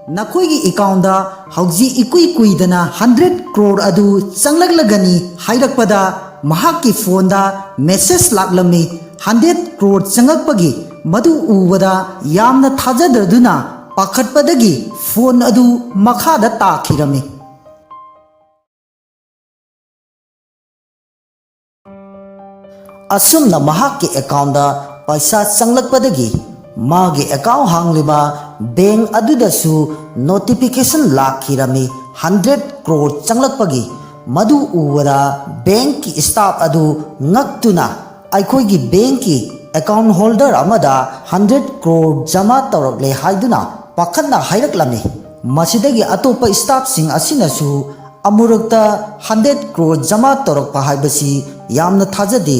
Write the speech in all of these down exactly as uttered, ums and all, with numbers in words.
"ꯅꯈꯣꯏꯒꯤ ꯑꯦꯀꯥꯎꯟꯗ ꯍꯧꯖꯤꯛ ꯏꯀꯨꯏ ꯀꯨꯏꯗꯅ ꯍꯟꯗ꯭ꯔꯦꯠ ꯀ꯭ꯔꯣꯔ ꯑꯗꯨ ꯆꯪꯂꯛꯂꯒꯅꯤ" ꯍꯥꯏꯔꯛꯄꯗ, ꯃꯍꯥꯛꯀꯤ ꯐꯣꯟꯗ ꯃꯦꯁꯦꯖ ꯂꯥꯛꯂꯝꯃꯤ꯫ ꯍꯟꯗ꯭ꯔꯦꯠ ꯀ꯭ꯔꯣꯔ ꯆꯪꯂꯛꯄꯒꯤ ꯃꯗꯨ ꯎꯕꯗ ꯌꯥꯝꯅ ꯊꯥꯖꯗꯗꯨꯅ ꯄꯥꯈꯠꯄꯗꯒꯤ ꯐꯣꯟ ꯑꯗꯨ ꯃꯈꯥꯗ ꯇꯥꯈꯤꯔꯝꯃꯤ꯫ ꯑꯁꯨꯝꯅ ꯃꯍꯥꯛꯀꯤ ꯑꯦꯀꯥꯎꯟꯗ ꯄꯩꯁꯥ ꯆꯪꯂꯛꯄꯗꯒꯤ ꯃꯥꯒꯤ ꯑꯦꯀꯥꯎꯟ ꯍꯥꯡꯂꯤꯕ ꯕꯦꯡ ꯑꯗꯨꯗꯁꯨ ꯅꯣꯇꯤꯐꯤꯀꯦꯁꯟ ꯂꯥꯛꯈꯤꯔꯝꯃꯤ, ꯍꯟꯗ꯭ꯔꯦꯠ ꯀ꯭ꯔꯣꯔ ꯆꯪꯂꯛꯄꯒꯤ꯫ ꯃꯗꯨ ꯎꯕꯗ ꯕꯦꯡꯀꯤ ꯁ꯭ꯇꯥꯐ ꯑꯗꯨ ꯉꯛꯇꯨꯅ, "ꯑꯩꯈꯣꯏꯒꯤ ꯕꯦꯡꯀꯤ ꯑꯦꯀꯥꯎꯟ ꯍꯣꯜꯗꯔ ꯑꯃꯗ ꯍꯟꯗ꯭ꯔꯦꯠ ꯀ꯭ꯔꯣꯔ ꯖꯃꯥ ꯇꯧꯔꯛꯂꯦ" ꯍꯥꯏꯗꯨꯅ ꯄꯥꯈꯠꯅ ꯍꯥꯏꯔꯛꯂꯝꯃꯤ꯫ ꯃꯁꯤꯗꯒꯤ ꯑꯇꯣꯞꯄ ꯁ꯭ꯇꯥꯐꯁꯤꯡ ꯑꯁꯤꯅꯁꯨ ꯑꯃꯨꯔꯛꯇ ꯍꯟꯗ꯭ꯔꯦꯠ ꯀ꯭ꯔꯣꯔ ꯖꯃꯥ ꯇꯧꯔꯛꯄ ꯍꯥꯏꯕꯁꯤ ꯌꯥꯝꯅ ꯊꯥꯖꯗꯦ꯫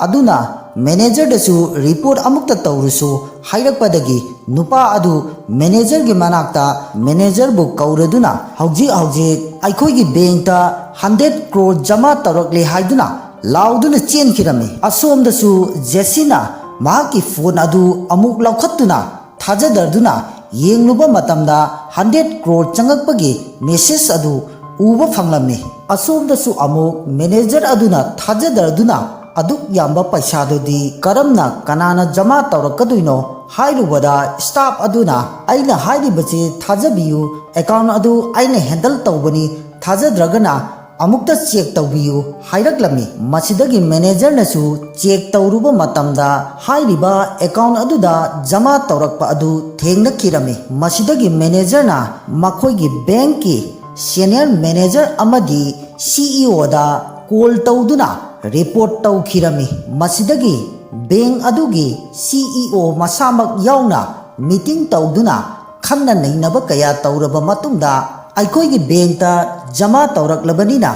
ꯑꯗꯨꯅ ꯃꯦꯅꯦꯖꯔꯗꯁꯨ ꯔꯤꯄꯣꯔꯠ ꯑꯃꯨꯛꯇ ꯇꯧꯔꯨꯁꯨ ꯍꯥꯏꯔꯛꯄꯗꯒꯤ ꯅꯨꯄꯥ ꯑꯗꯨ ꯃꯦꯅꯦꯖꯔꯒꯤ ꯃꯅꯥꯛꯇ ꯃꯦꯅꯦꯖꯔꯕꯨ ꯀꯧꯔꯗꯨꯅ, "ꯍꯧꯖꯤꯛ ꯍꯧꯖꯤꯛ ꯑꯩꯈꯣꯏꯒꯤ ꯕꯦꯡꯇ ꯍꯟꯗ꯭ꯔꯦꯠ ꯀ꯭ꯔꯣꯔ ꯖꯃꯥ ꯇꯧꯔꯛꯂꯦ" ꯍꯥꯏꯗꯨꯅ ꯂꯥꯎꯗꯨꯅ ꯆꯦꯟꯈꯤꯔꯝꯃꯤ꯫ ꯑꯁꯣꯝꯗꯁꯨ ꯖꯦꯁꯤꯅ ꯃꯍꯥꯛꯀꯤ ꯐꯣꯟ ꯑꯗꯨ ꯑꯃꯨꯛ ꯂꯧꯈꯠꯇꯨꯅ ꯊꯥꯖꯗꯗꯨꯅ ꯌꯦꯡꯂꯨꯕ ꯃꯇꯝꯗ ꯍꯟꯗ꯭ꯔꯦꯠ ꯀ꯭ꯔꯣꯔ ꯆꯪꯉꯛꯄꯒꯤ ꯃꯦꯁꯦꯖ ꯑꯗꯨ ꯎꯕ ꯐꯪꯂꯝꯃꯤ꯫ ꯑꯁꯣꯝꯗꯁꯨ ꯑꯃꯨꯛ ꯃꯦꯅꯦꯖꯔ ꯑꯗꯨꯅ ꯊꯥꯖꯗꯗꯨꯅ ꯑꯗꯨꯛ ꯌꯥꯝꯕ ꯄꯩꯁꯥꯗꯨꯗꯤ ꯀꯔꯝꯅ, ꯀꯅꯥꯅ ꯖꯃꯥ ꯇꯧꯔꯛꯀꯗꯣꯏꯅꯣ ꯍꯥꯏꯔꯨꯕꯗ, ꯁ꯭ꯇꯥꯐ ꯑꯗꯨꯅ, "ꯑꯩꯅ ꯍꯥꯏꯔꯤꯕꯁꯤ ꯊꯥꯖꯕꯤꯌꯨ, ꯑꯦꯀꯥꯎꯟ ꯑꯗꯨ ꯑꯩꯅ ꯍꯦꯟꯗꯜ ꯇꯧꯕꯅꯤ, ꯊꯥꯖꯗ꯭ꯔꯒꯅ ꯑꯃꯨꯛꯇ ꯆꯦꯛ ꯇꯧꯕꯤꯌꯨ" ꯍꯥꯏꯔꯛꯂꯝꯃꯤ꯫ ꯃꯁꯤꯗꯒꯤ ꯃꯦꯅꯦꯖꯔꯅꯁꯨ ꯆꯦꯛ ꯇꯧꯔꯨꯕ ꯃꯇꯝꯗ ꯍꯥꯏꯔꯤꯕ ꯑꯦꯀꯥꯎꯟ ꯑꯗꯨꯗ ꯖꯃꯥ ꯇꯧꯔꯛꯄ ꯑꯗꯨ ꯊꯦꯡꯅꯈꯤꯔꯝꯃꯤ꯫ ꯃꯁꯤꯗꯒꯤ ꯃꯦꯅꯦꯖꯔꯅ ꯃꯈꯣꯏꯒꯤ ꯕꯦꯡꯀꯤ ꯁꯦꯅꯤꯌꯔ ꯃꯦꯅꯦꯖꯔ ꯑꯃꯗꯤ ꯁꯤꯏꯑꯣꯗ ꯀꯣꯜ ꯇꯧꯗꯨꯅ ꯔꯤꯄꯣꯔꯠ ꯇꯧꯈꯤꯔꯝꯃꯤ꯫ ꯃꯁꯤꯗꯒꯤ ꯕꯦꯡ ꯑꯗꯨꯒꯤ ꯁꯤꯏꯑꯣ ꯃꯁꯥꯃꯛ ꯌꯥꯎꯅ ꯃꯤꯇꯤꯡ ꯇꯧꯗꯨꯅ ꯈꯟꯅ ꯅꯩꯅꯕ ꯀꯌꯥ ꯇꯧꯔꯕ ꯃꯇꯨꯡꯗ, "ꯑꯩꯈꯣꯏꯒꯤ ꯕꯦꯡꯇ ꯖꯃꯥ ꯇꯧꯔꯛꯂꯕꯅꯤꯅ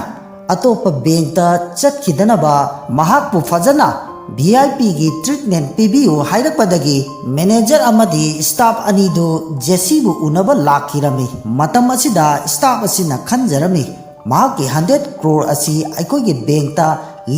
ꯑꯇꯣꯞꯄ ꯕꯦꯡꯇ ꯆꯠꯈꯤꯗꯅꯕ ꯃꯍꯥꯛꯄꯨ ꯐꯖꯅ ꯚꯤ ꯑꯥꯏ ꯄꯤꯒꯤ ꯇ꯭ꯔꯤꯠꯃꯦꯟ ꯄꯤꯕꯤꯌꯨ" ꯍꯥꯏꯔꯛꯄꯗꯒꯤ ꯃꯦꯅꯦꯖꯔ ꯑꯃꯗꯤ ꯁ꯭ꯇꯥꯐ ꯑꯅꯤꯗꯨ ꯖꯦꯁꯤꯕꯨ ꯎꯅꯕ ꯂꯥꯛꯈꯤꯔꯝꯃꯤ꯫ ꯃꯇꯝ ꯑꯁꯤꯗ ꯁ꯭ꯇꯥꯐ ꯑꯁꯤꯅ ꯈꯟꯖꯔꯝꯃꯤ, ꯃꯍꯥꯛꯀꯤ ꯍꯟꯗ꯭ꯔꯦꯠ ꯀ꯭ꯔꯣꯔ ꯑꯁꯤ ꯑꯩꯈꯣꯏꯒꯤ ꯕꯦꯡꯇ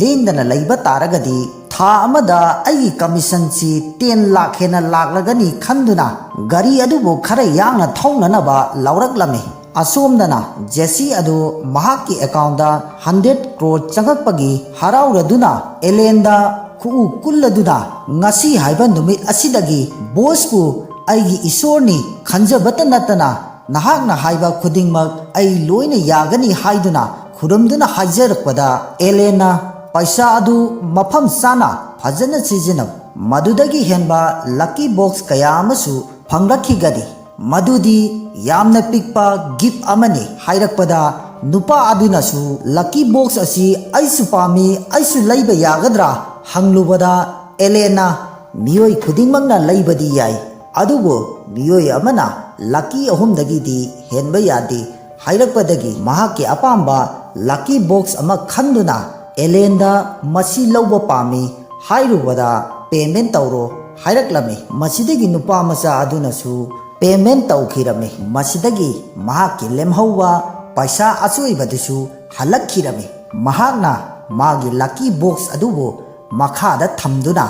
ꯂꯦꯡꯗꯅ ꯂꯩꯕ ꯇꯥꯔꯒꯗꯤ ꯊꯥ ꯑꯃꯗ ꯑꯩꯒꯤ ꯀꯃꯤꯁꯟꯁꯤ ꯇꯦꯟ ꯂꯥꯈ ꯍꯦꯟꯅ ꯂꯥꯛꯂꯒꯅꯤ ꯈꯟꯗꯨꯅ ꯒꯥꯔꯤ ꯑꯗꯨꯕꯨ ꯈꯔ ꯌꯥꯡꯅ ꯊꯧꯅꯅꯕ ꯂꯧꯔꯛꯂꯝꯃꯤ꯫ ꯑꯁꯣꯝꯗꯅ ꯖꯦꯁꯤ ꯑꯗꯨ ꯃꯍꯥꯛꯀꯤ ꯑꯦꯀꯥꯎꯟꯗ ꯍꯟꯗ꯭ꯔꯦꯠ ꯀ꯭ꯔꯣꯔ ꯆꯪꯉꯛꯄꯒꯤ ꯍꯔꯥꯎꯔꯗꯨꯅ ꯑꯦꯂꯦꯟꯗ ꯈꯨꯎ ꯀꯨꯜꯂꯗꯨꯅ, "ꯉꯁꯤ ꯍꯥꯏꯕ ꯅꯨꯃꯤꯠ ꯑꯁꯤꯗꯒꯤ ꯕꯣꯁꯄꯨ ꯑꯩꯒꯤ ꯏꯁꯣꯔꯅꯤ ꯈꯟꯖꯕꯇ ꯅꯠꯇꯅ ꯅꯍꯥꯛꯅ ꯍꯥꯏꯕ ꯈꯨꯗꯤꯡꯃꯛ ꯑꯩ ꯂꯣꯏꯅ ꯌꯥꯒꯅꯤ" ꯍꯥꯏꯗꯨꯅ ꯈꯨꯔꯨꯝꯗꯨꯅ ꯍꯥꯏꯖꯔꯛꯄꯗ, ꯑꯦꯂꯦꯟꯅ ꯄꯩꯁꯥ ꯑꯗꯨ ꯃꯐꯝ ꯆꯥꯅ ꯐꯖꯅ ꯁꯤꯖꯤꯟꯅꯧ, ꯃꯗꯨꯗꯒꯤ ꯍꯦꯟꯕ ꯂꯛꯀꯤ ꯕꯣꯛꯁ ꯀꯌꯥ ꯑꯃꯁꯨ ꯐꯪꯂꯛꯈꯤꯒꯅꯤ꯫ ꯃꯗꯨꯗꯤ ꯌꯥꯝꯅ ꯄꯤꯛꯄ ꯒꯤꯐ ꯑꯃꯅꯤ ꯍꯥꯏꯔꯛꯄꯗ, ꯅꯨꯄꯥ ꯑꯗꯨꯅꯁꯨ, "ꯂꯛꯀꯤ ꯕꯣꯛꯁ ꯑꯁꯤ ꯑꯩꯁꯨ ꯄꯥꯝꯃꯤ, ꯑꯩꯁꯨ ꯂꯩꯕ ꯌꯥꯒꯗ꯭ꯔꯥ?" ꯍꯪꯂꯨꯕꯗ, ꯑꯦꯂꯦꯟꯅ, "ꯃꯤꯑꯣꯏ ꯈꯨꯗꯤꯡꯃꯛꯅ ꯂꯩꯕꯗꯤ ꯌꯥꯏ, ꯑꯗꯨꯕꯨ ꯃꯤꯑꯣꯏ ꯑꯃꯅ ꯂꯛꯀꯤ ꯑꯍꯨꯝꯗꯒꯤꯗꯤ ꯍꯦꯟꯕ ꯌꯥꯗꯦ" ꯍꯥꯏꯔꯛꯄꯗꯒꯤ, ꯃꯍꯥꯛꯀꯤ ꯑꯄꯥꯝꯕ ꯂꯛꯀꯤ ꯕꯣꯛꯁ ꯑꯃ ꯈꯟꯗꯨꯅ ꯑꯦꯂꯦꯟꯗ "ꯃꯁꯤ ꯂꯧꯕ ꯄꯥꯝꯃꯤ" ꯍꯥꯏꯔꯨꯕꯗ, "ꯄꯦꯃꯦꯟ ꯇꯧꯔꯣ" ꯍꯥꯏꯔꯛꯂꯝꯃꯤ꯫ ꯃꯁꯤꯗꯒꯤ ꯅꯨꯄꯥ ꯃꯆꯥ ꯑꯗꯨꯅꯁꯨ ꯄꯦꯃꯦꯟ ꯇꯧꯈꯤꯔꯝꯃꯤ꯫ ꯃꯁꯤꯗꯒꯤ ꯃꯍꯥꯛꯀꯤ ꯂꯦꯝꯍꯧꯕ ꯄꯩꯁꯥ ꯑꯆꯣꯏꯕꯗꯨꯁꯨ ꯍꯜꯂꯛꯈꯤꯔꯝꯃꯤ꯫ ꯃꯍꯥꯛꯅ ꯃꯥꯒꯤ ꯂꯛꯀꯤ ꯕꯣꯛꯁ ꯑꯗꯨꯕꯨ ꯃꯈꯥꯗ ꯊꯝꯗꯨꯅ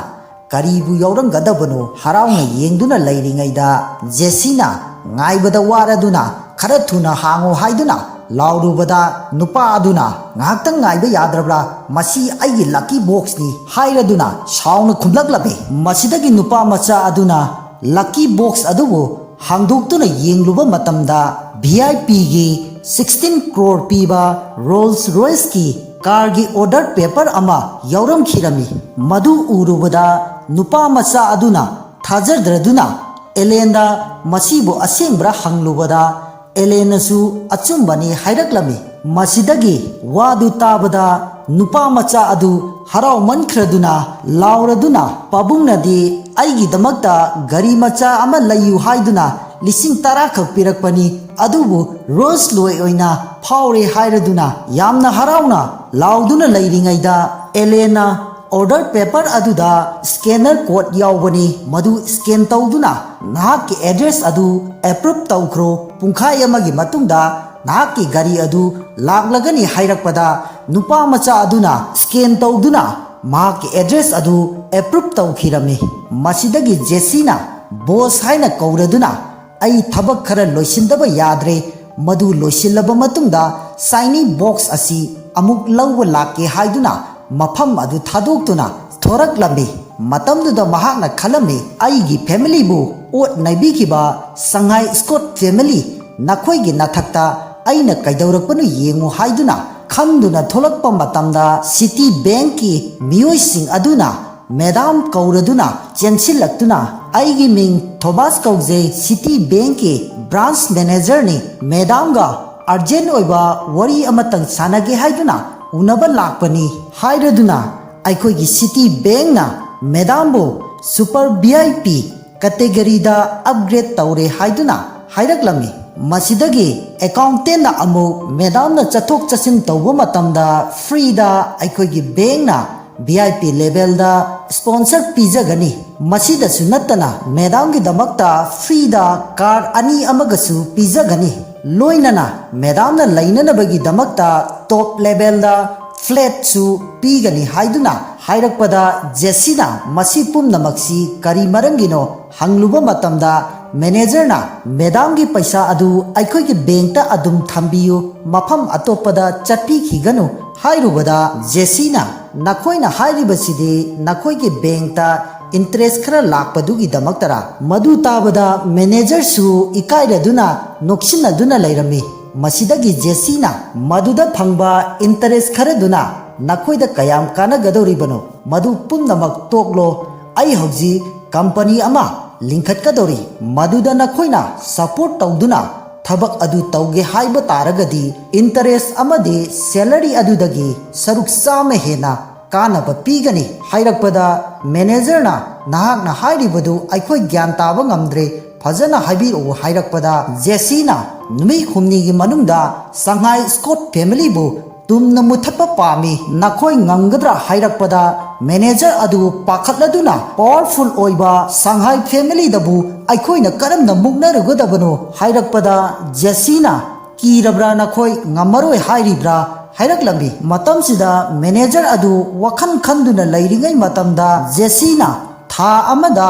ꯀꯔꯤꯕꯨ ꯌꯥꯎꯔꯝꯒꯗꯕꯅꯣ ꯍꯔꯥꯎꯅ ꯌꯦꯡꯗꯨꯅ ꯂꯩꯔꯤꯉꯩꯗ, ꯖꯦꯁꯤꯅ ꯉꯥꯏꯕꯗ ꯋꯥꯔꯗꯨꯅ "ꯈꯔ ꯊꯨꯅ ꯍꯥꯡꯉꯨ" ꯍꯥꯏꯗꯨꯅ ꯂꯥꯎꯔꯨꯕꯗ, ꯅꯨꯄꯥ ꯑꯗꯨꯅ "ꯉꯥꯏꯍꯥꯛꯇꯪ ꯉꯥꯏꯕ ꯌꯥꯗ꯭ꯔꯕ꯭ꯔꯥ? ꯃꯁꯤ ꯑꯩꯒꯤ ꯂꯛꯀꯤ ꯕꯣꯛꯁꯅꯤ" ꯍꯥꯏꯔꯗꯨꯅ ꯁꯥꯎꯅ ꯈꯨꯝꯂꯛꯂꯝꯃꯤ꯫ ꯃꯁꯤꯗꯒꯤ ꯅꯨꯄꯥ ꯃꯆꯥ ꯑꯗꯨꯅ ꯂꯛꯀꯤ ꯕꯣꯛꯁ ꯑꯗꯨꯕꯨ ꯍꯥꯡꯗꯣꯛꯇꯨꯅ ꯌꯦꯡꯂꯨꯕ ꯃꯇꯝꯗ, ꯚꯤ ꯑꯥꯏ ꯄꯤꯒꯤ ꯁꯤꯛꯁꯇꯤꯟ ꯀ꯭ꯔꯣꯔ ꯄꯤꯕ ꯔꯣꯜꯁ ꯔꯣꯏꯁꯀꯤ ꯀꯥꯔꯒꯤ ꯑꯣꯔꯗꯔ ꯄꯦꯄꯔ ꯑꯃ ꯌꯥꯎꯔꯝꯈꯤꯔꯝꯃꯤ꯫ ꯃꯗꯨ ꯎꯔꯨꯕꯗ, ꯅꯨꯄꯥ ꯃꯆꯥ ꯑꯗꯨꯅ ꯊꯥꯖꯗ꯭ꯔꯗꯨꯅ ꯑꯦꯂꯦꯟꯗ ꯃꯁꯤꯕꯨ ꯑꯁꯦꯡꯕ꯭ꯔꯥ ꯍꯪꯂꯨꯕꯗ, ꯑꯦꯂꯦꯟꯅꯁꯨ ꯑꯆꯨꯝꯕꯅꯤ ꯍꯥꯏꯔꯛꯂꯝꯃꯤ꯫ ꯃꯁꯤꯗꯒꯤ ꯋꯥꯗꯨ ꯇꯥꯕꯗ, ꯅꯨꯄꯥ ꯃꯆꯥ ꯑꯗꯨ ꯍꯔꯥꯎꯃꯟꯈ꯭ꯔꯗꯨꯅ ꯂꯥꯎꯔꯗꯨꯅ, "ꯄꯥꯕꯨꯡꯅꯗꯤ ꯑꯩꯒꯤꯗꯃꯛꯇ ꯒꯥꯔꯤ ꯃꯆꯥ ꯑꯃ ꯂꯩꯌꯨ ꯍꯥꯏꯗꯨꯅ ꯂꯤꯁꯤꯡ ꯇꯔꯥ ꯈꯛ ꯄꯤꯔꯛꯄꯅꯤ, ꯑꯗꯨꯕꯨ ꯔꯣꯜꯁ ꯂꯣꯏ ꯑꯣꯏꯅ ꯐꯥꯎꯔꯦ" ꯍꯥꯏꯔꯗꯨꯅ ꯌꯥꯝꯅ ꯍꯔꯥꯎꯅ ꯂꯥꯎꯗꯨꯅ ꯂꯩꯔꯤꯉꯩꯗ, ꯑꯦꯂꯦꯟꯅ ꯑꯣꯔꯗꯔ ꯄꯦꯄꯔ ꯑꯗꯨꯗ ꯁ꯭ꯀꯦꯅꯔ ꯀꯣꯗ ꯌꯥꯎꯕꯅꯤ, ꯃꯗꯨ ꯁ꯭ꯀꯦꯟ ꯇꯧꯗꯨꯅ ꯅꯍꯥꯛꯀꯤ ꯑꯦꯗ꯭ꯔꯦꯁ ꯑꯗꯨ ꯑꯦꯄ꯭ꯔꯨꯞ ꯇꯧꯈ꯭ꯔꯣ, ꯄꯨꯡꯈꯥꯏ ꯑꯃꯒꯤ ꯃꯇꯨꯡꯗ ꯅꯍꯥꯛꯀꯤ ꯒꯥꯔꯤ ꯑꯗꯨ ꯂꯥꯛꯂꯒꯅꯤ ꯍꯥꯏꯔꯛꯄꯗ, ꯅꯨꯄꯥ ꯃꯆꯥ ꯑꯗꯨꯅ ꯁ꯭ꯀꯦꯟ ꯇꯧꯗꯨꯅ ꯃꯍꯥꯛꯀꯤ ꯑꯦꯗ꯭ꯔꯦꯁ ꯑꯗꯨ ꯑꯦꯄ꯭ꯔꯨꯞ ꯇꯧꯈꯤꯔꯝꯃꯤ꯫ ꯃꯁꯤꯗꯒꯤ ꯖꯦꯁꯤꯅ ꯕꯣꯁ ꯍꯥꯏꯅ ꯀꯧꯔꯗꯨꯅ, "ꯑꯩ ꯊꯕꯛ ꯈꯔ ꯂꯣꯏꯁꯤꯟꯗꯕ ꯌꯥꯗ꯭ꯔꯦ, ꯃꯗꯨ ꯂꯣꯏꯁꯤꯜꯂꯕ ꯃꯇꯨꯡꯗ ꯁꯥꯏꯅꯤ ꯕꯣꯛꯁ ꯑꯁꯤ ꯑꯃꯨꯛ ꯂꯧꯕ ꯂꯥꯛꯀꯦ" ꯍꯥꯏꯗꯨꯅ ꯃꯐꯝ ꯑꯗꯨ ꯊꯥꯗꯣꯛꯇꯨꯅ ꯊꯣꯔꯛꯂꯝꯃꯤ꯫ ꯃꯇꯝꯗꯨꯗ ꯃꯍꯥꯛꯅ ꯈꯜꯂꯝꯃꯤ, "ꯑꯩꯒꯤ ꯐꯦꯃꯤꯂꯤꯕꯨ ꯑꯣꯠ ꯅꯩꯕꯤꯈꯤꯕ ꯁꯉꯥꯏ ꯁ꯭ꯀꯣꯠ ꯐꯦꯃꯤꯂꯤ, ꯅꯈꯣꯏꯒꯤ ꯅꯊꯛꯇ ꯑꯩꯅ ꯀꯩꯗꯧꯔꯛꯄꯅꯣ ꯌꯦꯡꯉꯨ" ꯍꯥꯏꯗꯨꯅ ꯈꯟꯗꯨꯅ ꯊꯣꯛꯂꯛꯄ ꯃꯇꯝꯗ ꯁꯤꯇꯤ ꯕꯦꯡꯛꯀꯤ ꯃꯤꯑꯣꯏꯁꯤꯡ ꯑꯗꯨꯅ ꯃꯦꯗꯥꯝ ꯀꯧꯔꯗꯨꯅ ꯆꯦꯟꯁꯤꯜꯂꯛꯇꯨꯅ, "ꯑꯩꯒꯤ ꯃꯤꯡ ꯊꯣꯃꯥꯁ ꯀꯧꯖꯩ, ꯁꯤꯇꯤ ꯕꯦꯡꯛꯀꯤ ꯕ꯭ꯔꯥꯟꯁ ꯃꯦꯅꯦꯖꯔꯅꯤ, ꯃꯦꯗꯥꯝꯒ ꯑꯔꯖꯦꯟ ꯑꯣꯏꯕ ꯋꯥꯔꯤ ꯑꯃꯇꯪ ꯁꯥꯟꯅꯒꯦ ꯍꯥꯏꯗꯨꯅ ꯎꯅꯕ ꯂꯥꯛꯄꯅꯤ" ꯍꯥꯏꯔꯗꯨꯅ, ꯑꯩꯈꯣꯏꯒꯤ ꯁꯤꯇꯤ ꯕꯦꯡꯛꯅ ꯃꯦꯗꯥꯝꯕꯨ ꯁꯨꯄꯔ ꯚꯤ ꯑꯥꯏ ꯄꯤ ꯀꯦꯇꯦꯒꯔꯤꯗ ꯑꯞꯒ꯭ꯔꯦꯗ ꯇꯧꯔꯦ ꯍꯥꯏꯗꯨꯅ ꯍꯥꯏꯔꯛꯂꯝꯃꯤ꯫ ꯃꯁꯤꯗꯒꯤ ꯑꯦꯀꯥꯎꯟꯇꯦꯟꯅ ꯑꯃꯨꯛ ꯃꯦꯗꯥꯝꯅ ꯆꯠꯊꯣꯛ ꯆꯠꯁꯤꯟ ꯇꯧꯕ ꯃꯇꯝꯗ ꯐ꯭ꯔꯤꯗ ꯑꯩꯈꯣꯏꯒꯤ ꯕꯦꯡꯛꯅ ꯚꯤ ꯑꯥꯏ ꯄꯤ ꯂꯦꯚꯦꯜꯗ ꯁ꯭ꯄꯣꯟꯁꯔ ꯄꯤꯖꯒꯅꯤ꯫ ꯃꯁꯤꯗꯁꯨ ꯅꯠꯇꯅ ꯃꯦꯗꯥꯝꯒꯤꯗꯃꯛꯇ ꯐ꯭ꯔꯤꯗ ꯀꯥꯔ ꯑꯅꯤ ꯑꯃꯒꯁꯨ ꯄꯤꯖꯒꯅꯤ꯫ ꯂꯣꯏꯅꯅ ꯃꯦꯗꯥꯝꯅ ꯂꯩꯅꯅꯕꯒꯤꯗꯃꯛꯇ ꯇꯣꯞ ꯂꯦꯚꯦꯜꯗ ꯐ꯭ꯂꯦꯠꯁꯨ ꯄꯤꯒꯅꯤ ꯍꯥꯏꯗꯨꯅ ꯍꯥꯏꯔꯛꯄꯗ, ꯖꯦꯁꯤꯅ ꯃꯁꯤ ꯄꯨꯝꯅꯃꯛꯁꯤ ꯀꯔꯤ ꯃꯔꯝꯒꯤꯅꯣ ꯍꯪꯂꯨꯕ ꯃꯇꯝꯗ, ꯃꯦꯅꯦꯖꯔꯅ ꯃꯦꯗꯥꯝꯒꯤ ꯄꯩꯁꯥ ꯑꯗꯨ ꯑꯩꯈꯣꯏꯒꯤ ꯕꯦꯡꯛꯇ ꯑꯗꯨꯝ ꯊꯝꯕꯤꯌꯨ, ꯃꯐꯝ ꯑꯇꯣꯞꯄꯗ ꯆꯠꯄꯤꯈꯤꯒꯅꯨ ꯍꯥꯏꯔꯨꯕꯗ, ꯖꯦꯁꯤꯅ, "ꯅꯈꯣꯏꯅ ꯍꯥꯏꯔꯤꯕꯁꯤꯗꯤ ꯅꯈꯣꯏꯒꯤ ꯕꯦꯡꯛꯇ ꯏꯟꯇꯔꯦꯁ ꯈꯔ ꯂꯥꯛꯄꯗꯨꯒꯤꯗꯃꯛꯇꯔꯥ?" ꯃꯗꯨ ꯇꯥꯕꯗ ꯃꯦꯅꯦꯖꯔꯁꯨ ꯏꯀꯥꯏꯔꯗꯨꯅ ꯅꯣꯛꯁꯤꯟꯅꯗꯨꯅ ꯂꯩꯔꯝꯃꯤ꯫ ꯃꯁꯤꯗꯒꯤ ꯖꯦꯁꯤꯅ, "ꯃꯗꯨꯗ ꯐꯪꯕ ꯏꯟꯇꯔꯦꯁ ꯈꯔꯗꯨꯅ ꯅꯈꯣꯏꯗ ꯀꯌꯥꯝ ꯀꯥꯟꯅꯒꯗꯧꯔꯤꯕꯅꯣ? ꯃꯗꯨ ꯄꯨꯝꯅꯃꯛ ꯇꯣꯛꯂꯣ꯫ ꯑꯩ ꯍꯧꯖꯤꯛ ꯀꯝꯄꯅꯤ ꯑꯃ ꯂꯤꯡꯈꯠꯀꯗꯧꯔꯤ, ꯃꯗꯨꯗ ꯅꯈꯣꯏꯅ ꯁꯄꯣꯔꯠ ꯇꯧꯗꯨꯅ ꯊꯕꯛ ꯑꯗꯨ ꯇꯧꯒꯦ ꯍꯥꯏꯕ ꯇꯥꯔꯒꯗꯤ, ꯏꯟꯇꯔꯦꯁ ꯑꯃꯗꯤ ꯁꯦꯂꯔꯤ ꯑꯗꯨꯗꯒꯤ ꯁꯔꯨꯛ ꯆꯥꯝꯃ ꯍꯦꯟꯅ ꯀꯥꯟꯅꯕ ꯄꯤꯒꯅꯤ" ꯍꯥꯏꯔꯛꯄꯗ, ꯃꯦꯅꯦꯖꯔꯅ, "ꯅꯍꯥꯛꯅ ꯍꯥꯏꯔꯤꯕꯗꯨ ꯑꯩꯈꯣꯏ ꯒ꯭ꯌꯥꯟ ꯇꯥꯕ ꯉꯝꯗ꯭ꯔꯦ, ꯐꯖꯅ ꯍꯥꯏꯕꯤꯔꯛꯎ" ꯍꯥꯏꯔꯛꯄꯗ, ꯖꯦꯁꯤꯅ ꯅꯨꯃꯤꯠ ꯍꯨꯝꯅꯤꯒꯤ ꯃꯅꯨꯡꯗ ꯁꯪꯍꯥꯏ ꯁ꯭ꯀꯣꯠ ꯐꯦꯃꯤꯂꯤꯕꯨ ꯇꯨꯝꯅ ꯃꯨꯊꯠꯄ ꯄꯥꯝꯃꯤ, ꯅꯈꯣꯏ ꯉꯝꯒꯗ꯭ꯔꯥ ꯍꯥꯏꯔꯛꯄꯗ, ꯃꯦꯅꯦꯖꯔ ꯑꯗꯨ ꯄꯥꯈꯠꯂꯗꯨꯅ, "ꯄꯥꯋꯔꯐꯨꯜ ꯑꯣꯏꯕ ꯁꯪꯍꯥꯏ ꯐꯦꯃꯤꯂꯤꯗꯕꯨ ꯑꯩꯈꯣꯏꯅ ꯀꯔꯝꯅ ꯃꯨꯛꯅꯔꯨꯒꯗꯕꯅꯣ?" ꯍꯥꯏꯔꯛꯄꯗ, ꯖꯦꯁꯤꯅ, "ꯀꯤꯔꯕ꯭ꯔꯥ? ꯅꯈꯣꯏ ꯉꯝꯃꯔꯣꯏ ꯍꯥꯏꯔꯤꯕ꯭ꯔꯥ?" ꯍꯥꯏꯔꯛꯂꯝꯃꯤ꯫ ꯃꯇꯝꯁꯤꯗ ꯃꯦꯅꯦꯖꯔ ꯑꯗꯨ ꯋꯥꯈꯜ ꯈꯟꯗꯨꯅ ꯂꯩꯔꯤꯉꯩ ꯃꯇꯝꯗ ꯖꯦꯁꯤꯅ ꯊꯥ ꯑꯃꯗ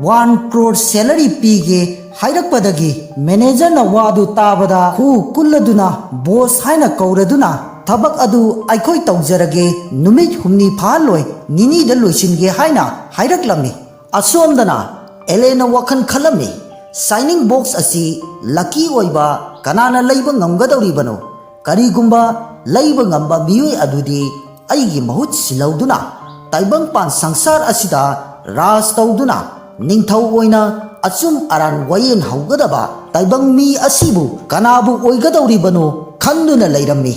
ꯋꯥꯟ ꯀ꯭ꯔꯣꯔ ꯁꯦꯂꯔꯤ ꯄꯤꯒꯦ ꯍꯥꯏꯔꯛꯄꯗꯒꯤ ꯃꯦꯅꯦꯖꯔꯅ ꯋꯥꯗꯨ ꯇꯥꯕꯗ ꯈꯨ ꯀꯨꯜꯂꯗꯨꯅ ꯕꯣꯁ ꯍꯥꯏꯅ ꯀꯧꯔꯗꯨꯅ ꯊꯕꯛ ꯑꯗꯨ ꯑꯩꯈꯣꯏ ꯇꯧꯖꯔꯒꯦ, ꯅꯨꯃꯤꯠ ꯍꯨꯝꯅꯤ ꯐꯥꯍꯜꯂꯣꯏ, ꯅꯤꯅꯤꯗ ꯂꯣꯏꯁꯤꯟꯒꯦ ꯍꯥꯏꯅ ꯍꯥꯏꯔꯛꯂꯝꯃꯤ꯫ ꯑꯁꯣꯝꯗꯅ ꯑꯦꯂꯦꯟꯅ ꯋꯥꯈꯜ ꯈꯜꯂꯝꯃꯤ, ꯁꯥꯏꯅꯤꯡ ꯕꯣꯛꯁ ꯑꯁꯤ ꯂꯛꯀꯤ ꯑꯣꯏꯕ ꯀꯅꯥꯅ ꯂꯩꯕ ꯉꯝꯒꯗꯧꯔꯤꯕꯅꯣ? ꯀꯔꯤꯒꯨꯝꯕ ꯂꯩꯕ ꯉꯝꯕ ꯃꯤꯑꯣꯏ ꯑꯗꯨꯗꯤ ꯑꯩꯒꯤ ꯃꯍꯨꯠ ꯁꯤꯜꯍꯧꯗꯨꯅ ꯇꯥꯏꯕꯪꯄꯥꯟ ꯁꯪꯁꯥꯔ ꯑꯁꯤꯗ ꯔꯥꯖ ꯇꯧꯗꯨꯅ ꯅꯤꯡꯊꯧ ꯑꯣꯏꯅ ꯑꯆꯨꯝ ꯑꯔꯥꯟ ꯋꯥꯌꯦꯟ ꯍꯧꯒꯗꯕ ꯇꯥꯏꯕꯪ ꯃꯤ ꯑꯁꯤꯕꯨ ꯀꯅꯥꯕꯨ ꯑꯣꯏꯒꯗꯧꯔꯤꯕꯅꯣ ꯈꯟꯗꯨꯅ ꯂꯩꯔꯝꯃꯤ꯫